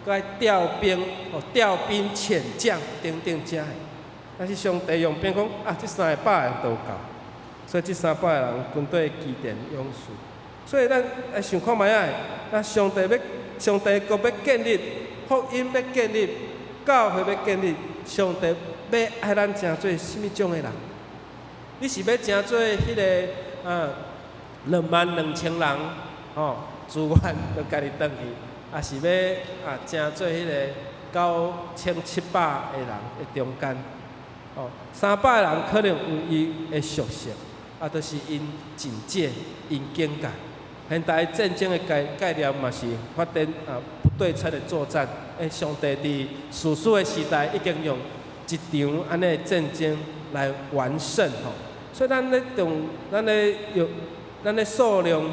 閣愛調兵、哦調兵遣將等等遮个。但是上帝用兵講啊，這300個人都有夠，所以這三百個人軍隊基甸勇士。所以咱來想看覓仔，咱上帝國欲建立，福音欲建立，教會欲建立，上帝欲愛咱成做啥物種的人？你是欲成做彼个啊22,000人吼，自願就家己轉去，抑是欲啊成做彼个9700个人的中間？哦，300個人可能有伊的屬性，啊，就是𪜶警戒、𪜶警戒。現代戰爭的概念嘛是發展啊不對稱的作戰。欸，上帝佇士師的時代已經用一場按呢的戰爭來完勝吼。所以咱咧用咱咧用咱咧數量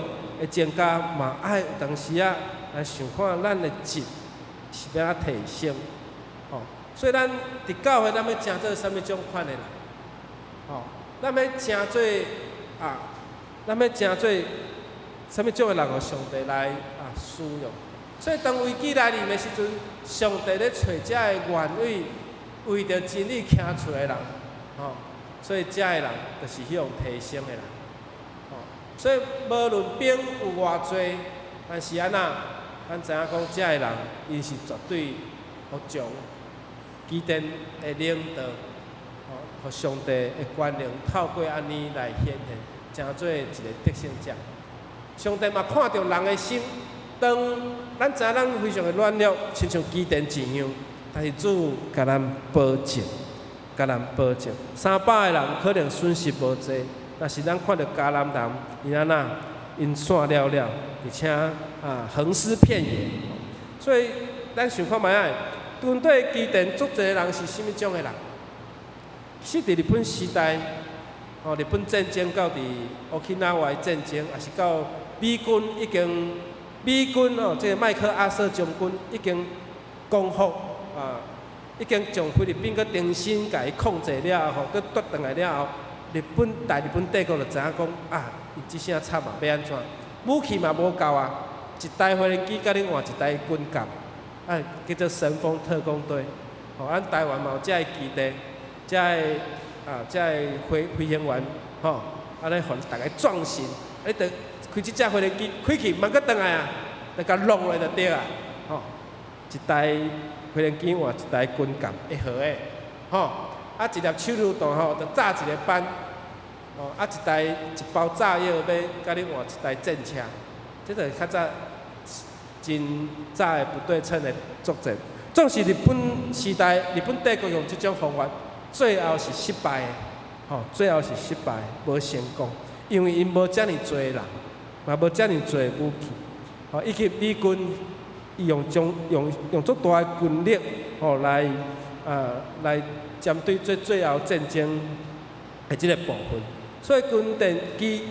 的增加，嘛愛有當時仔來想看咱的質是欲按怎提升，吼。所以咱佇教會，咱欲成做啥物種款的人？吼，咱欲成做啥物種的人，予上帝來啊使用。所以當危機來臨的時陣，上帝咧揣遮个願意為著真理徛出來的人，吼，所以遮个人就是彼種提升的人，吼。所以無論兵有偌濟，但是按怎，咱知影講遮个人，𪜶是絕對服從基甸的領導，吼，予上帝的權能透過按呢來顯現，成做一个得勝者。上帝嘛看著人的心，當咱知影咱非常的軟弱，親像基甸一樣，但是主共咱保證，共咱保證。300個人可能損失無濟，但是咱看著迦南人，𪜶按怎，𪜶散了了，而且啊橫屍遍野。所以咱想看覓仔，軍隊基甸足濟人是啥物種的人？其實佇日本時代，吼，日本戰爭到佇沖縄戰爭，抑是到美軍已經，美軍哦，這个麥克阿瑟將軍已經光復啊，已經將菲律賓閣重新共伊控制了後，閣奪轉來了後，日本大日本帝國就知影講啊，伊這聲慘啊，欲按怎？武器嘛無夠啊，一台飛行機共你換一台軍艦，啊，叫做神風特攻隊。吼，咱台灣嘛有遮个基地，遮个飛行員，吼，按呢予逐个壯行，你著開這隻飛行機開去，毋通閣轉來啊，著共弄落就對啊，吼，一台飛行機換一台軍艦會好的，吼，啊一粒手榴彈吼，就炸一个班，哦，啊一台一包炸藥欲共你換一台戰車，這就是較早真早的不對稱的作戰。總是日本時代，日本帝國用這種方法，最後是失敗的，吼，最後是失敗，無成功，因為𪜶無遮爾濟人，嘛無遮爾濟武器，吼，以及美軍伊用將用用足大的軍力，吼來針對這最後戰爭的這個部分。所以軍隊基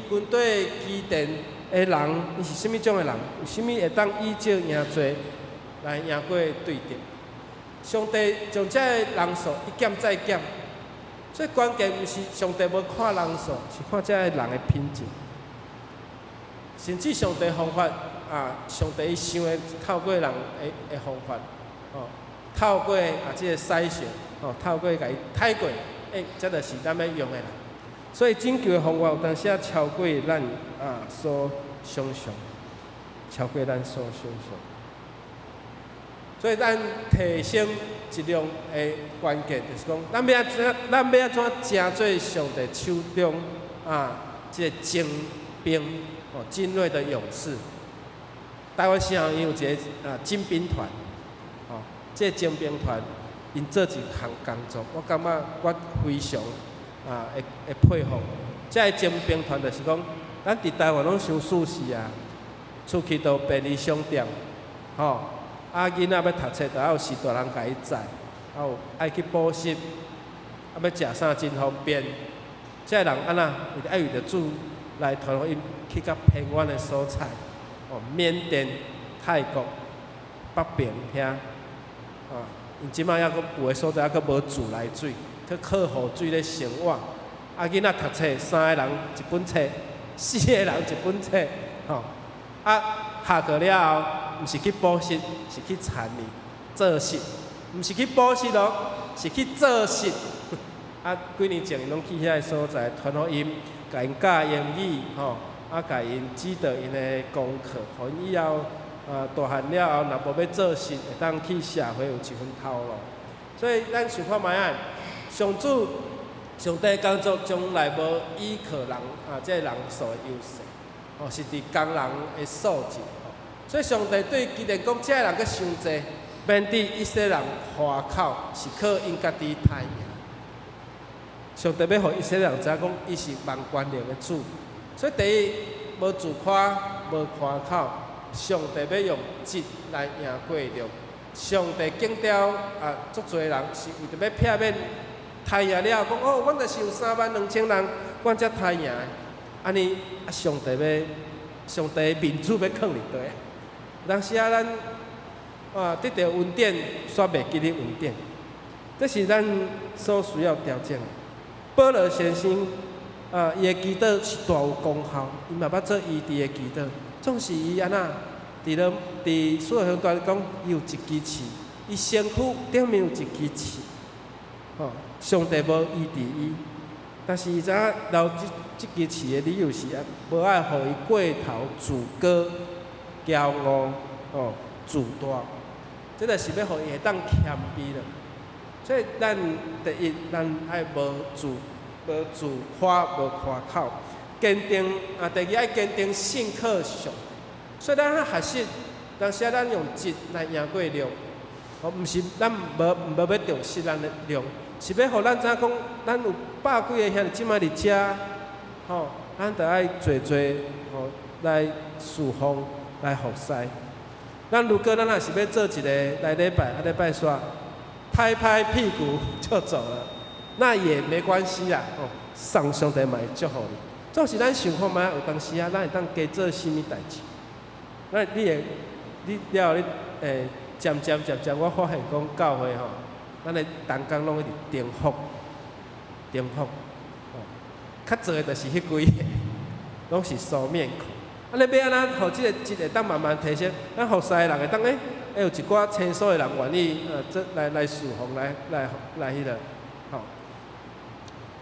甸的人，伊是啥物種的人？為啥物會當以少贏濟來贏過對敵？上帝將這个人數一減再減，所以關鍵毋是上帝無看人數，是看這個人的品質。甚至上帝方法啊，上帝伊想的透過人的方法，吼，透過啊這個篩選，吼，透過共伊刣過，欸，這就是咱欲用的人。所以拯救的方法有當時仔超過咱啊所想象，超過咱所想象。所以咱提升質量的關鍵，就是講，咱欲按怎成做上帝手中啊，這個精兵哦，精銳的勇士。台灣神學院有一個啊精兵團，哦，這個精兵團𪜶做一項工作，我感覺我非常啊會佩服。這個精兵團就是講，咱佇台灣攏傷舒適啊，出去到便利商店，吼。啊，囡仔欲讀冊，著愛有序大人共伊載，啊有愛去補習，啊欲食啥真方便。這個人按怎？伊著愛為著主來傳福音，去較偏遠的所在，哦，緬甸、泰國、北邊遐，啊，𪜶這擺猶閣有的所在猶閣無自來水，去靠雨水咧生活。啊，囡仔讀冊，三个人一本冊，四個人一本冊，吼，啊，下課了後，毋是去補習，是去田裡做穡，毋是去補習哦，是去做穡。啊，幾年前𪜶攏去遐个所在傳福音，共𪜶教英語，吼，啊，共𪜶指導𪜶的功課，予𪜶以後啊大漢了後，若無欲做穡，會當去社會有一份頭路。所以咱想看覓仔，上主上帝工作從來無依靠人啊，這個人數的優勢，哦，是佇工人的素質。所以上帝對基甸講，這个人閣傷濟，免佇以色列人誇口，是靠𪜶家己刣贏。上帝欲予以色列人知影講，伊是萬權能的主。所以第一，無自誇，無誇口，上帝欲用質來贏過量。上帝揀調啊，足濟人是為著欲避免刣贏了後，講哦，阮就是有32,000人，阮才刣贏的。按呢啊，上帝的面子欲囥佇佗？當時啊，咱啊得著恩典，煞袂記得恩典，這是咱所需要調整的。保羅先生啊，伊的祈禱是大有功效，伊嘛捌做醫治的祈禱，總是伊按怎？佇咧佇使徒行傳講，伊有一支刺，伊身軀頂面有一支刺，吼，上帝無醫治伊，但是伊知影留這支刺的理由是啊，無愛予伊過頭自高、驕傲、吼自大，這個是欲予伊會當謙卑啦。所以咱第一，咱愛無自誇、無誇口，堅定啊。第二愛堅定信靠上帝。所以咱學習，當時咱用質來贏過量，哦，毋是咱無欲重視咱的量，是欲予咱知影講，咱有百幾个兄弟姊妹佇遮，吼，咱著愛濟濟吼來侍奉、來服侍。咱如果咱若是欲做一个來禮拜，啊禮拜煞拍拍屁股就走了，那也沒關係啦，哦，上帝嘛會祝福你。總是咱想看覓，有當時啊，咱會當加做啥物代誌？那你會，你了後你會漸漸漸漸，我發現講教會吼，咱的同工攏一直重複，重複，吼，較濟的就是彼幾个，攏是熟面孔。啊，你欲按怎予這个質會當慢慢提升？咱服侍的人會當欸，會有一寡青少的人願意做來侍奉，來彼个，吼。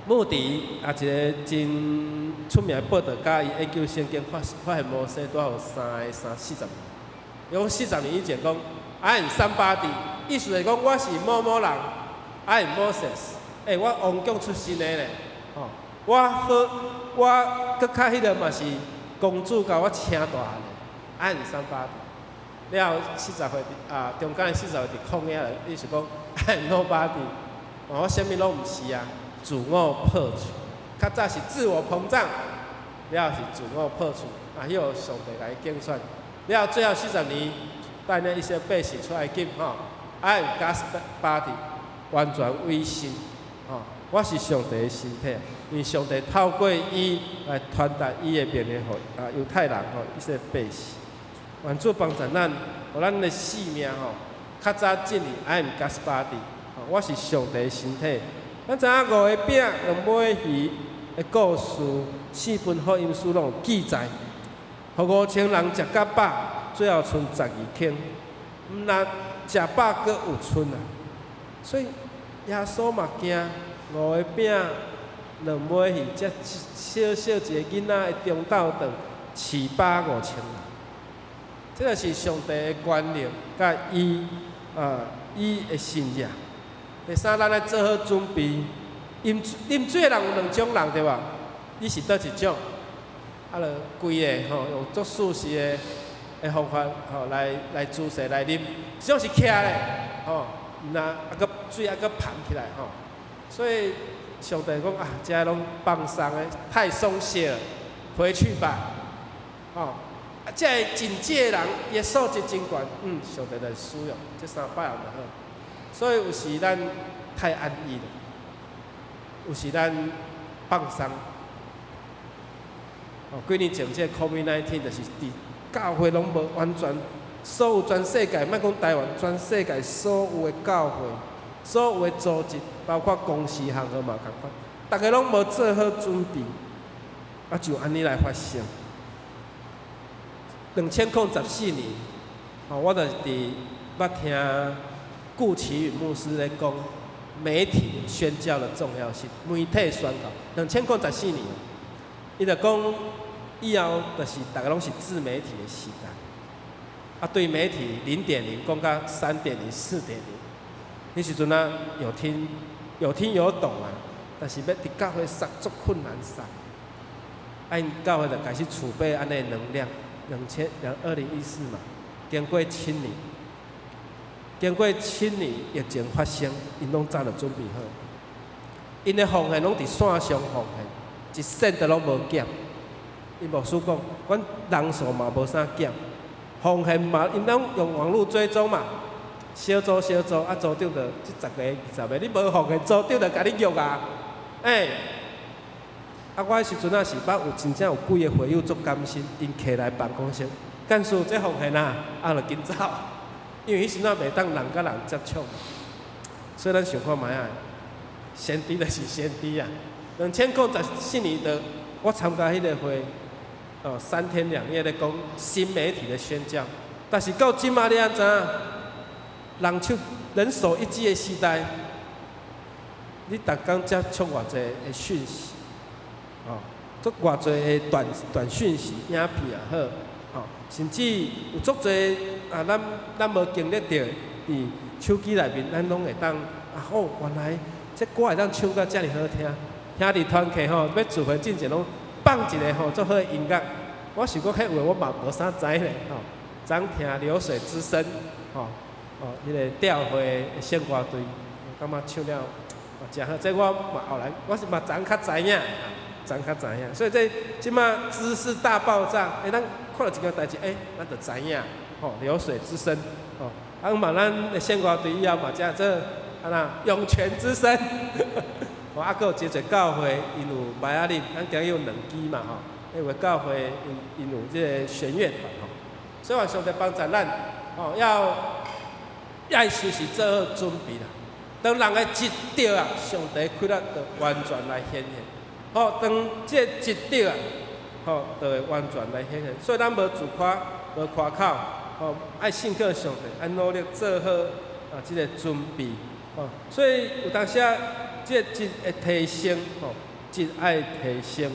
穆迪也一个真出名的報道家，伊研究聖經發現摩西拄好三个三四十年。伊講四十年以前講，I am somebody，意思是講我是某某人，I am Moses，欸，我王宮出身的咧，吼。我好，我閣較彼个嘛是公主共我請大漢的，I am somebody。了後四十歲啊，中間四十歲佇曠野，伊是講 I am nobody，我啥物攏毋是啊，自我破除。較早是自我膨脹，了後是自我破除，啊，彼個上帝來揀選。了後最後40年，帶領一些百姓出埃及吼，I am God's body，完全委身，吼，我是上帝的身體，因為上帝透過伊來傳達伊的命令，予啊猶太人吼一些百姓。願主幫助咱，予咱的生命吼，較早進入 I am God's body，我是上帝的身體。咱知影五个餅兩尾魚的故事，四本福音書攏有記載。予5000人食甲飽，最後賰12坑，毋若食飽閣有賰啊！所以耶穌嘛驚五个餅兩尾魚，這小小一个囡仔的中晝頓，飼飽5000人。這个是上帝的權能，佮伊啊，伊的信仰。第三，咱愛做好準備。飲啉水的人有兩種人對無？你是佗一種？啊，就規个吼，用足舒適的方法吼來姿勢來啉，這種是徛咧吼，毋若啊閣水啊閣膨起來吼。所以上帝講啊，這攏放鬆的，太鬆懈了，回去吧，吼。啊，這个真濟的人，伊的素質真懸，上帝來使用，這300人就好。所以有時咱太安逸了，有時咱放鬆。哦，幾年前這個 COVID-19 就是佇教會攏無完全，所有全世界，莫講台灣，全世界所有的教會、所有的組織，包括公司行號嘛仝款，逐家攏無做好準備，啊就按呢來發生。2014年，吼，我就是佇捌聽顧奇允牧師咧講媒體宣教的重要性，媒體宣教。2014年，伊就講以後就是逐家攏是自媒體的時代，啊，對媒體0.0講到3.0、4.0，彼時陣啊有聽有懂啊，但是欲佇教會實足困難殺，啊，𪜶教會就開始儲備按呢能量。兩千兩2014嘛，經過七年，經過七年疫情發生，𪜶攏早就準備好。𪜶的奉獻攏佇線上奉獻，一仙都攏無減。𪜶牧師講，阮人數嘛無啥減，奉獻嘛，𪜶攏用網路追蹤嘛，小組小組啊，組長就這十個20個，你無奉獻，組長就共你約啊，欸。啊，我彼時陣啊是捌有真正有幾个會友足甘心，𪜶徛來辦公室，幹事這奉獻啊，啊就緊走，因為彼時陣袂當人佮人接觸，所以咱想看覓啊，先知就是先知啊。2014年的我參加彼个會，哦，3天2夜咧講新媒體的宣教，但是到這馬你也知影，人手人手一機的時代，你逐工接觸偌濟的訊息。哦，足偌濟的短短訊息、影片也好，哦，甚至有足濟啊，咱無經歷著，佇手機內面，咱攏會當啊，哦，原來這歌會當唱甲遮爾好聽，兄弟團契吼，欲聚會進前攏放一个吼足好的音樂。我想講彼話我嘛無啥知咧，吼，昨聽流水之聲，吼，哦，彼个教會的聖歌隊，感覺唱了誠好，這我嘛後來我是嘛昨較知影。昨較知影，所以這這馬知識大爆炸，欸，咱看著一件代誌，欸，咱就知影，吼，流水之聲，吼，啊，嘛咱的聖歌隊以後嘛，遮做按怎湧泉之聲，吼，啊，閣有真濟教會，𪜶有麥仔林，咱今日有兩支嘛，吼，有的教會𪜶有這个弦樂團，吼，所以願上帝幫助咱，吼，要愛隨時做好準備啦。當人的一著啊，上帝氣力就完全來顯現。吼，當這一著啊，吼，就會完全來顯現。所以咱無自誇，無誇口，吼，愛信靠上帝，愛努力做好啊，這個準備，吼。所以有當時啊，這個質會提升，吼，質愛提升，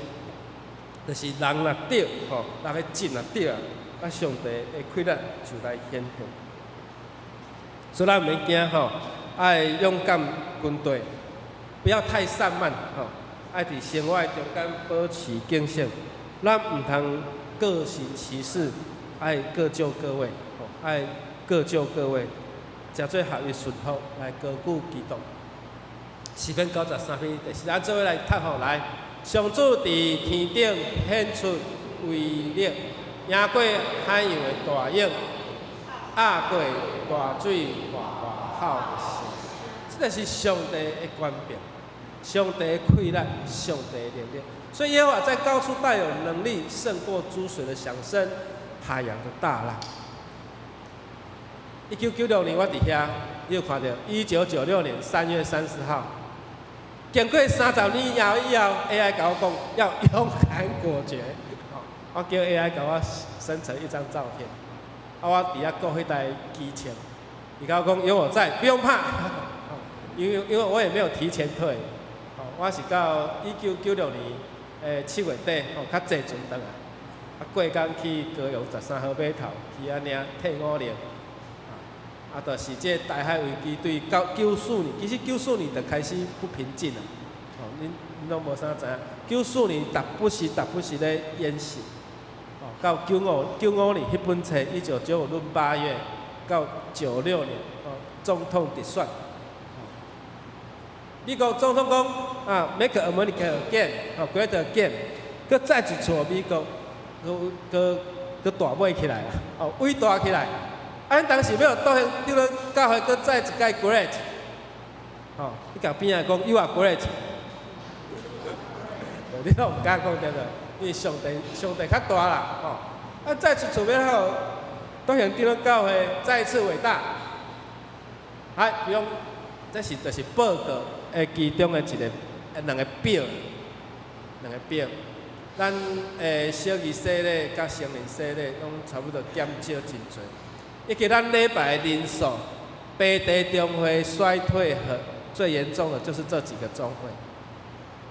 就是人若著，吼，人的質若著啊，啊，上帝的氣力就來顯現。所以咱毋免驚吼，愛勇敢跟對，不要太散漫，吼。愛佇生活中間保持警醒，咱毋通各行其事，愛各就各位，愛各就各位，誠做合一順服來高舉基督。詩篇93篇第四，咱做伙來讀吼來。上主佇天頂顯出威力，贏過海洋的大湧，壓過大水嘩嘩吼的聲。這個是上帝的權柄，上帝的氣力，上帝的能力。所以耶和華在高處大有能力，勝過諸水的響聲，海洋的大浪。1996年我佇遐，你有看著？1996年3月30號。經過30年以後，AI 共我講要勇敢果決，我叫 AI 共我生成一張照片，啊，我佇遐顧彼台機槍，伊共我講有我在，不用怕，因為我也沒有提前退，我是到1996年7月底，較濟陣轉來，啊，過工去高雄13號碼頭去遐領退伍令，啊，就是這個台海危機對到94年，其實九四年就開始不平靜啦。哦，恁攏無啥知影，九四年逐不時逐不時咧演習，哦，到95年彼本冊，一九九五閏8月到96年，哦，總統直選。美國總統講啊，Make America Again，哦，Great Again，閣再一次美國，閣閣閣大尾起來啦，哦，偉大起來。啊，當時欲復興長老教會，閣再一擺 great，吼，你共邊仔講 you are great，你攏毋敢講對無？因為上帝上帝較大啦，吼。啊，再次準備好，復興長老教會再一次偉大。哎，不用，這是就是報告的其中的一個兩個表，兩個表。咱的小兒洗禮佮成人洗禮攏差不多減少真濟。以及咱禮拜的人數，白地中會衰退和最嚴重的就是這幾個中會，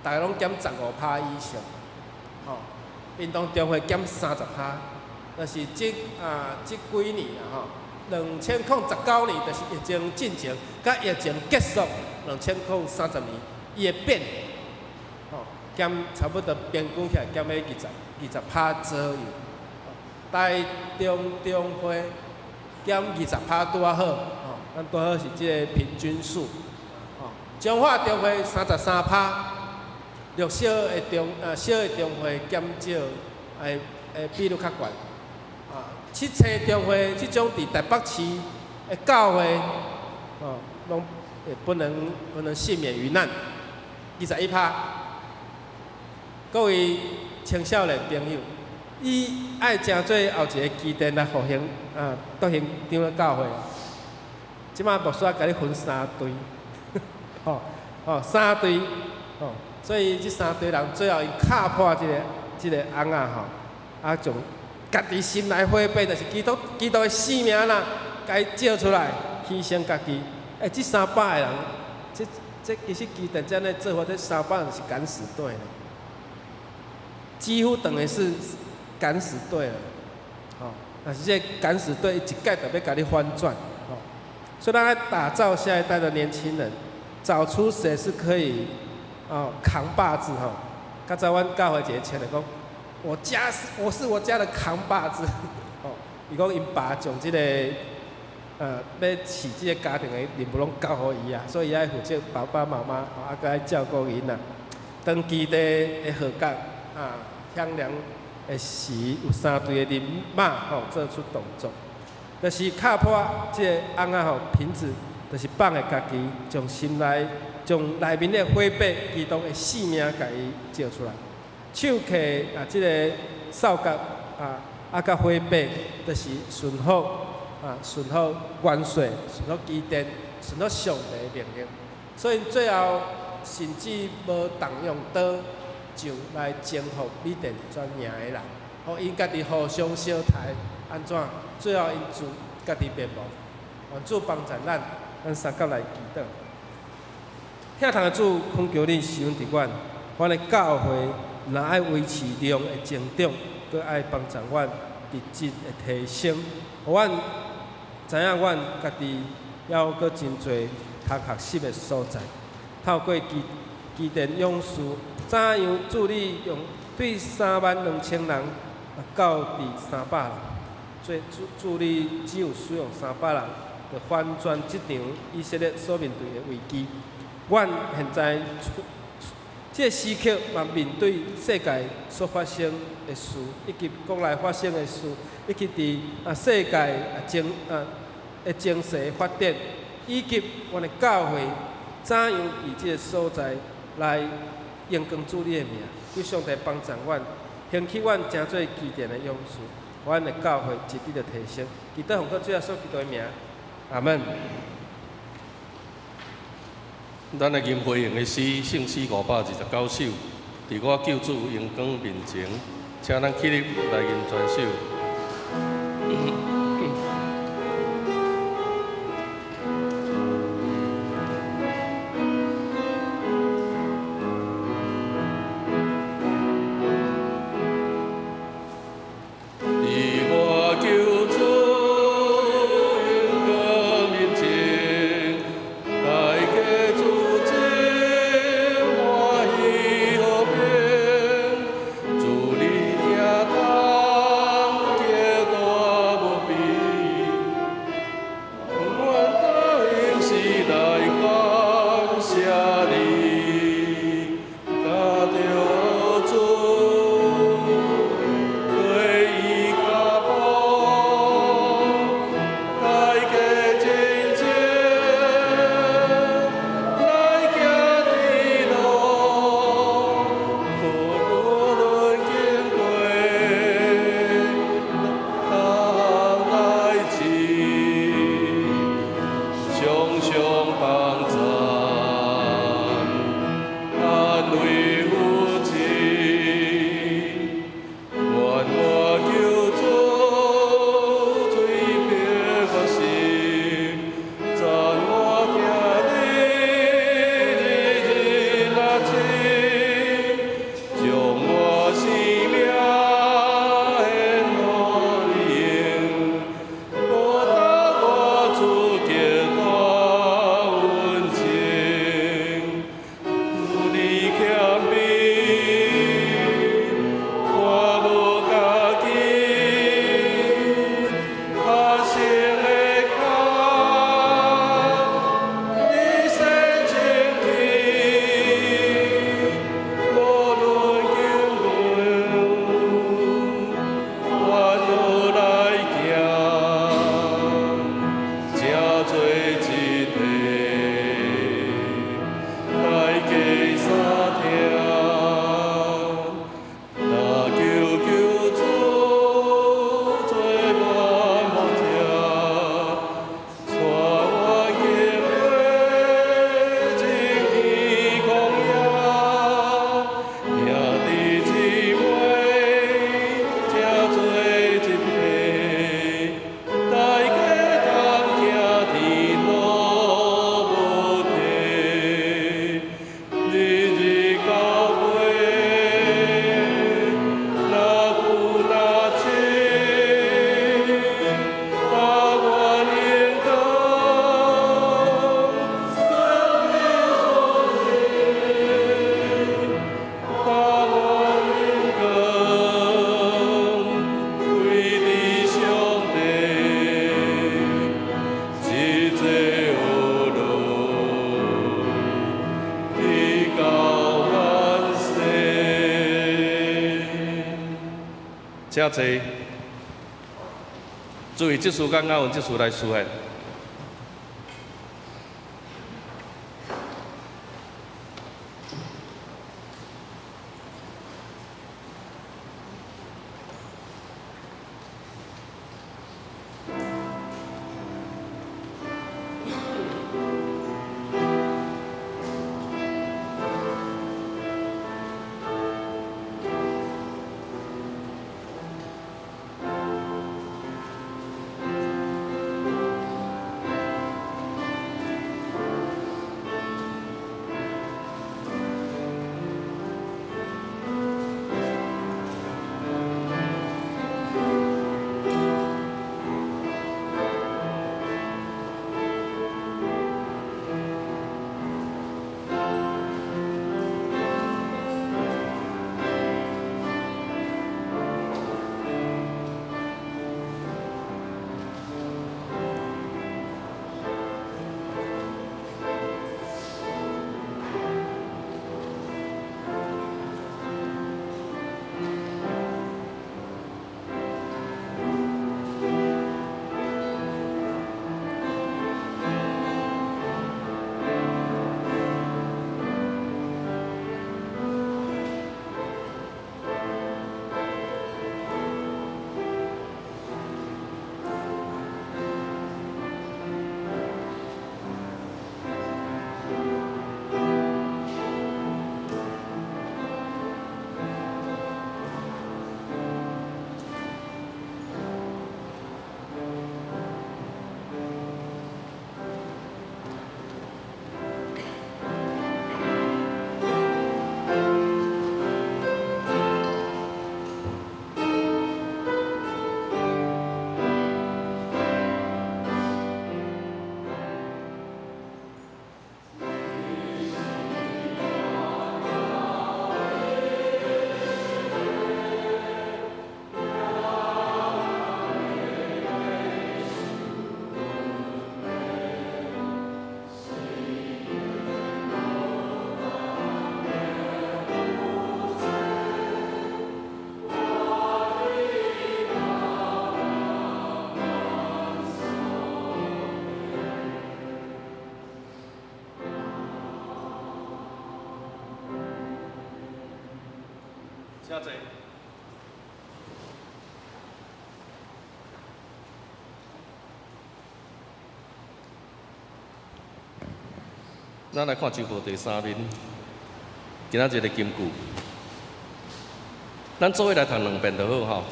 大概攏減15%以上，吼，屏東中會減30%，但是這幾年啦吼，2019年就是疫情進前，佮疫情結束2030年，伊會變，吼，減差不多平均起來減欲20%左右，台中中會減20%拄仔好，吼，咱拄好是這個平均數，吼，彰化中會33%，六小的中小的中會減少，會比率較懸，啊，七星中會這種佇台北市的教會，哦，攏會不能幸免於難，21%。各位青少年朋友，你愛成做後一个基甸來復興啊，復興長老教會。這擺牧師共你分三隊，吼吼三隊，吼，所以這三隊人最後𪜶敲破這個甕仔吼，啊，將家己心內火把，就是基督的生命啦，共伊照出來，犧牲家己。欸，這300個人，這其實基甸這樣做法，這三百人是敢死隊呢，幾乎等於是敢死隊了，吼！但是這敢死隊一屆就欲共你翻轉，吼！所以咱愛打造下一代的年輕人，找出誰是可以哦扛把子吼。較早阮教會一個青年講，我是我家的扛把子，吼！伊講𪜶爸將這個欲飼這個家庭的任務攏交予伊啊，所以伊愛負責爸爸媽媽，啊，閣愛照顧囡仔。當基地的號角啊響亮的時，有三隊的人馬吼做出動作，就是敲破這個甕仔吼瓶子，就是放予家己，將心內將內面的火把，基督的生命共伊照出來。手提啊，這个掃角啊，啊，佮火把，就是順服啊，順服元帥，順服基甸，順服上帝的命令。所以最後甚至無動用刀，就來征服米甸全營的人，予𪜶家己互相相刣，按怎？最後𪜶自家己滅亡。願主幫助咱，咱三甲來祈禱。疼痛的主，懇求你施恩佇阮，阮的教會若愛維持量的增長，閣愛幫助阮佇質的提升，予阮知影阮家己猶有閣真濟通學習的所在。透過基甸勇士怎樣主你用對32,000人到佇300人，所以主主你只有使用三百人，就翻轉這場以色列所面對的危機。阮現在這个時刻嘛面對世界所發生的事，以及國內發生的事，以及佇世界情的情勢發展，以及阮的教會怎樣佇這个所在來榮光主你的名。求上帝幫助阮，興起阮成做基甸的勇士，阮的教會一直的提升。祈禱奉靠主耶穌基督的名，阿門。咱來吟回應的詩，聖詩529首，佇我救主榮光面前，請咱起立來吟全首。請坐。注意，這時間𠊎用這時來示範。請坐。咱來看週報第三面，今仔日的金句，咱做伙來讀兩遍就好吼。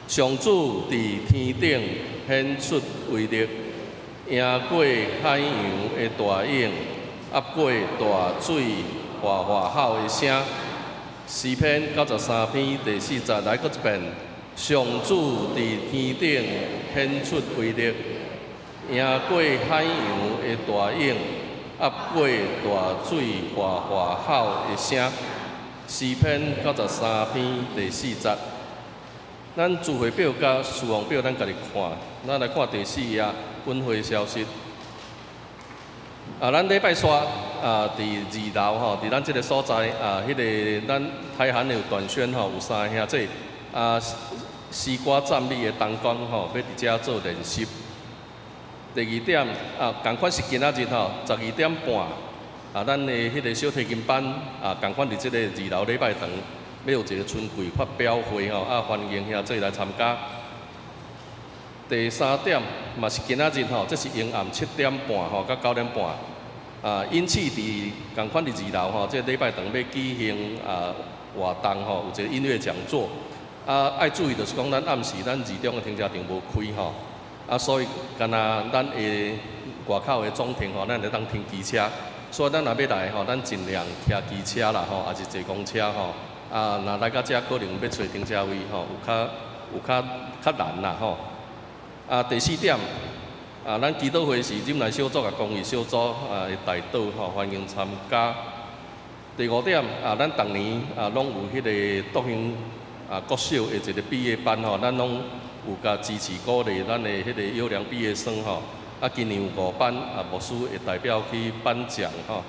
上主佇天頂顯出威力，贏過海洋的大湧，壓過大水嘩嘩吼的聲。詩篇93篇第4節，來閣一遍。上主佇天頂顯出威力，贏過海洋的大湧，壓過大水嘩嘩吼的聲。詩篇93篇第4節。咱聚會表佮事奉表，咱家己看。咱來看第四頁本會消息。啊，咱禮拜三啊，佇二樓吼，佇咱這个所在啊，彼个咱台韓有短宣吼，有三个兄弟啊，詩歌讚美的同工吼，欲佇遮做練習。第二點啊，仝款是今仔日吼，12點半啊，咱的彼个小提琴班啊，仝款佇這个二樓禮拜堂，欲有一个春季發表會吼，啊，歡迎兄弟來參加。第三點嘛是今仔日吼，這是下暗7點半吼，到9點半。啊，因此佇仝款佇二樓吼，這个禮拜堂欲舉行啊活動吼，有一个音樂講座。啊，愛注意就是講，咱暗時咱二中的停車場無開吼，啊，所以敢若咱的外口的總停吼，咱會當停機車。所以咱若欲來吼，咱盡量騎機車啦吼，抑是坐公車吼。啊，若來到遮可能欲揣停車位吼，有較有較較難啦吼。啊，第四點，啊，咱祈禱會是忍耐小組佮公義小組啊的代禱吼，歡迎參加。第五點，啊，咱逐年啊攏有彼个獨興啊國小的一个畢業班吼，咱攏有共支持鼓勵咱的彼个優良畢業生吼。啊，今年有五班啊，牧師會代表去頒獎吼。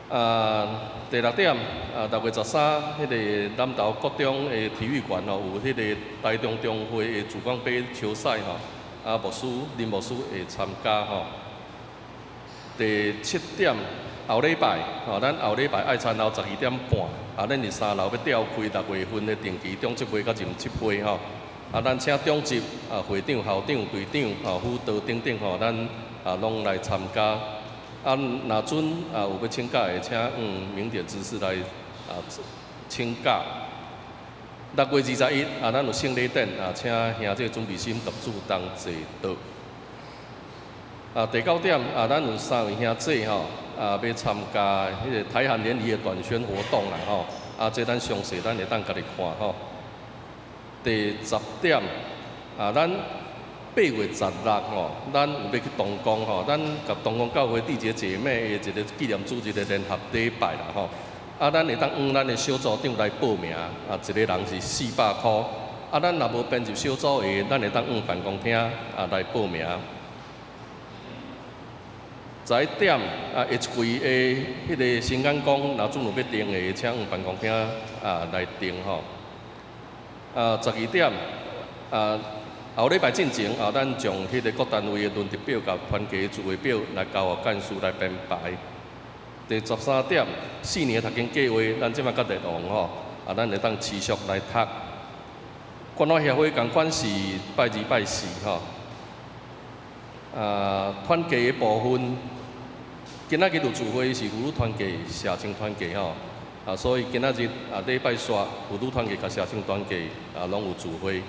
啊，第六點，啊，6月13，彼个南投國中的體育館吼，有彼个台中中會的曙光杯球賽吼，啊，牧師林牧師會參加吼。第七點，後禮拜吼，咱後禮拜愛餐後12點半，啊，咱佇三樓欲召開六月份的定期長執會佮任執會吼。啊，咱請長執啊、會長、校長、隊長、吼輔導等等吼，咱啊攏來參加。啊，若準啊有欲請假的，請明點執事來啊請假。6月21啊，咱有聖禮典啊，請兄弟準備心及主同齊到。啊，第九點啊，咱有三位兄弟吼啊，欲參加彼个台韓聯誼的短宣活動啦吼。啊，這咱詳細咱會當家己看吼。第十點啊，咱8月16吼，咱有欲去東光吼，咱佮東光教會締結姐妹的一个紀念主日的聯合禮拜啦吼。啊，咱會當向咱的小組長來報名，啊，一个人是400箍。啊，咱若無編入小組的，咱會當向辦公廳啊來報名。11點啊，下一季的彼个新眼光，若準有欲訂的，請向辦公廳啊來訂吼。啊，12點啊，後禮拜進前啊，咱將彼个各單位的輪值表佮團契聚會表來交予幹事來編排。第13點，四年讀經計劃，咱這擺較熱旺吼，啊，咱會當持續來讀。關懷協會仝款是拜二拜四吼。啊，團契的部分，今仔日有聚會是婦女團契、社青團契吼。啊，所以今仔日啊，禮拜三婦女團契佮社青團契啊，攏有聚會。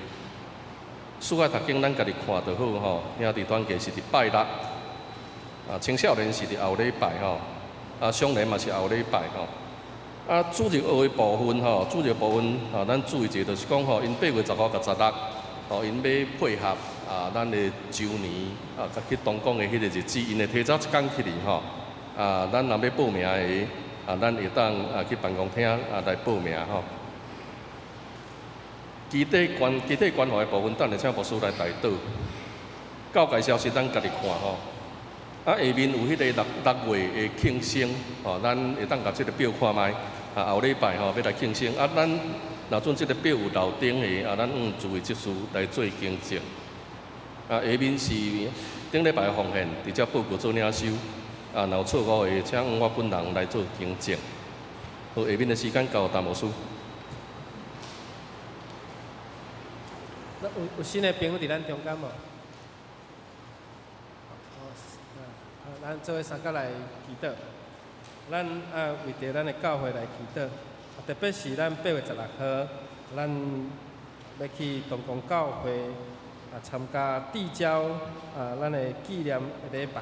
書愛讀經，咱家己看就好吼。兄弟團契是佇拜六，啊，青少年是佇後禮拜吼，啊，少年嘛是後禮拜吼。啊，主日學的部分吼，主日部分吼，咱注意一下，就是講吼，𪜶8月15佮16，吼，𪜶欲配合啊，咱的周年啊，佮去東港的彼個日子，𪜶會提早一工去哩吼。啊，咱若欲報名的，啊，咱會當啊去辦公廳啊來報名吼。基地關基地關懷的部分，等下請牧師來代禱。教界消息，咱家己看吼。啊，下面有彼個六六月的慶生，吼，咱會當共這个表看覓。啊，後禮拜吼欲來慶生，啊，咱若準這个表有漏頂的，啊，咱向諸位執事來做更正。啊，下面是頂禮拜的奉獻，佇遮報告做領收。啊，若有錯誤的，請我本人來做更正。好，下面的時間交予陳牧師。有新的朋友佇咱中間無？咱做伙相佮來祈禱。咱啊為著咱的教會來祈禱，特別是咱8月16號，咱欲去東光教會啊參加遞交啊咱的紀念的禮拜，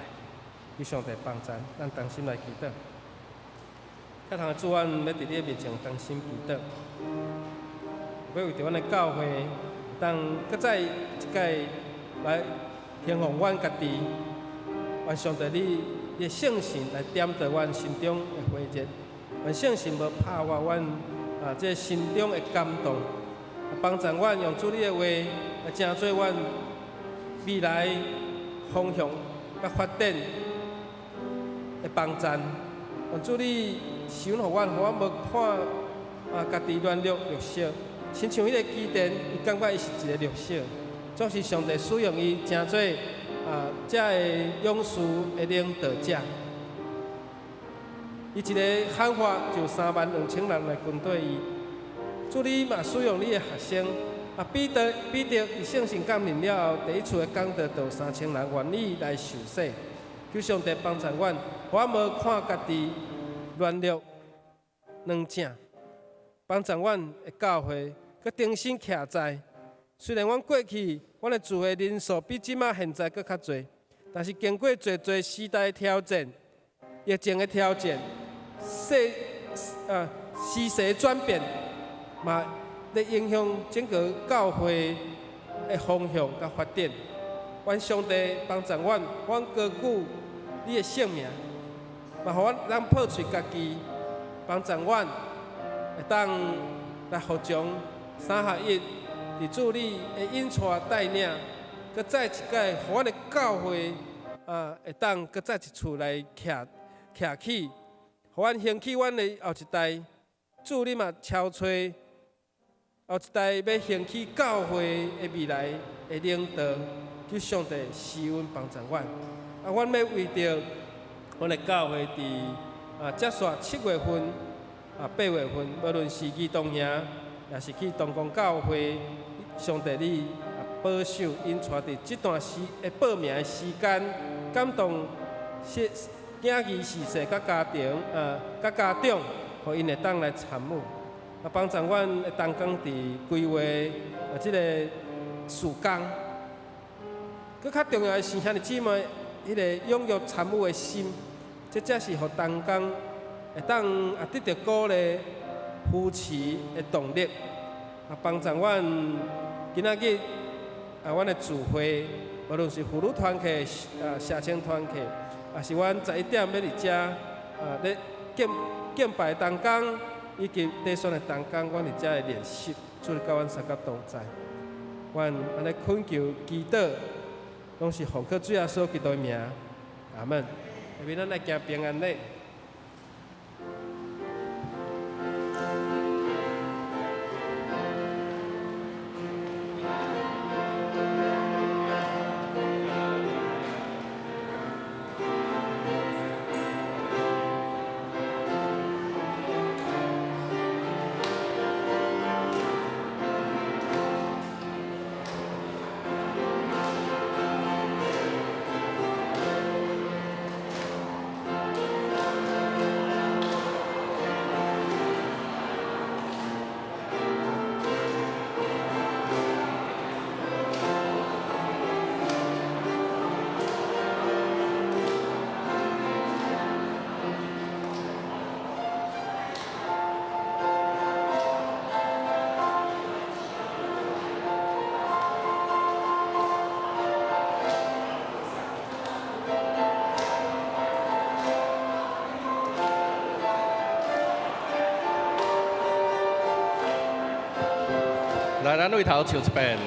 求上帝幫贊，咱同心來祈禱。天父的主，阮欲佇你的面前同心祈禱，欲為著阮的教會，當閣再一擺來興旺阮家己，願上帝你的聖神來點著阮心中的火熱，願聖神無拍活阮啊，這心中的感動，幫助阮用主你的話來成做阮未來方向佮發展的幫贊。願主你施恩予阮，予阮無看啊家己軟弱弱小，親像彼個基甸，伊感覺伊是一個弱小，總是上帝使用伊成做啊遮个勇士的領導者。伊一個喊話就3萬2千人來跟綴伊。主你嘛使用你的學生啊彼得，彼得佇聖神降臨了後，第一次的講道就有3000人願意來受洗。求上帝幫助阮，我無看家己軟弱軟正，幫助阮的教會閣重新徛在。雖然阮過去，阮的聚會人數比這馬現在閣較濟，但是經過濟濟時代挑戰、疫情的挑戰、時勢轉變，嘛咧影響整個教會的方向佮發展。願上帝幫助阮，阮高舉你的聖名，嘛予阮咱破碎家己，幫助阮會當來服從三合一，佇主你的引帶帶領，閣再一擺，予阮的教會啊，會當閣再一次來徛徛起，予阮興起阮的後一代。主你嘛敲催後一代欲興起教會的未來的領導，求上帝施恩幫助阮。啊，阮欲為著阮的教會佇啊，接續7月份啊8月份，無論是兒童營，抑是去東光教會，上帝你啊保守𪜶帶佇這段時的報名的時間，感動是囝兒逝世佮家庭啊，佮家長，予𪜶會當來參與，啊幫助阮的同工佇規劃啊這個事工。閣較重要的是，兄弟姊妹，彼個踴躍參與的心，這才是予同工會當啊得著鼓勵、扶持的動力。啊，幫助阮今仔日啊，阮的聚會，無論是婦女團契、啊社青團契，抑是阮11點欲佇遮啊咧敬敬拜同工，以及短宣的同工，阮佇遮的練習，主佮阮相佮同在。阮按呢懇求祈禱，攏是奉靠主耶穌基督的名，阿門。下面咱來行平安禮。來，咱對頭唱一遍。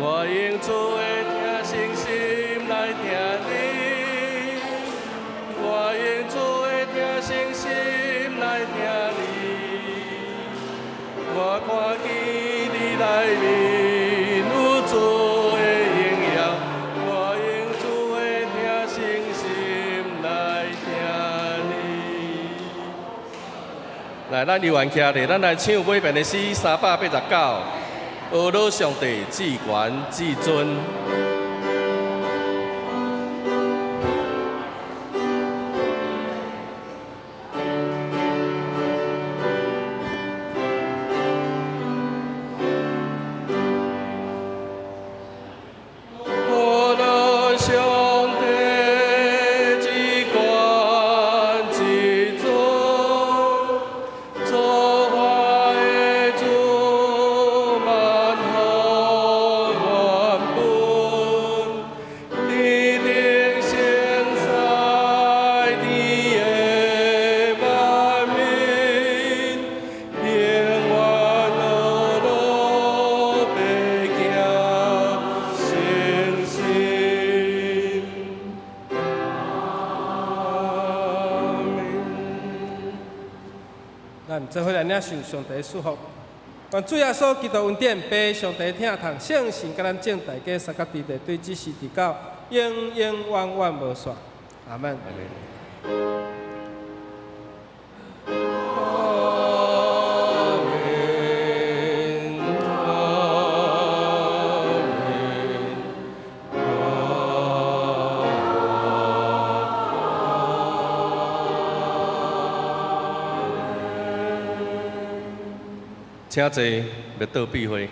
我用主的疼惜心來疼你，我用主的疼惜心來疼你。我看見你內面有主的榮耀，我用主的疼惜心來疼你。來，咱猶原徛佇，咱來唱尾遍的詩389。阿樂上帝至懸至尊。阿樂上帝至懸至尊，造化的主萬福原本，天頂聖使天的萬民，永遠阿樂白行誠實。阿門。咱做伙來領受上帝祝福。願主耶穌基督恩典、父上帝疼痛、聖神佮咱眾大家相佮佇地，對這時直到永永遠遠無煞。阿門。阿門。阿門，阿門，阿門。請坐，欲倒閉會。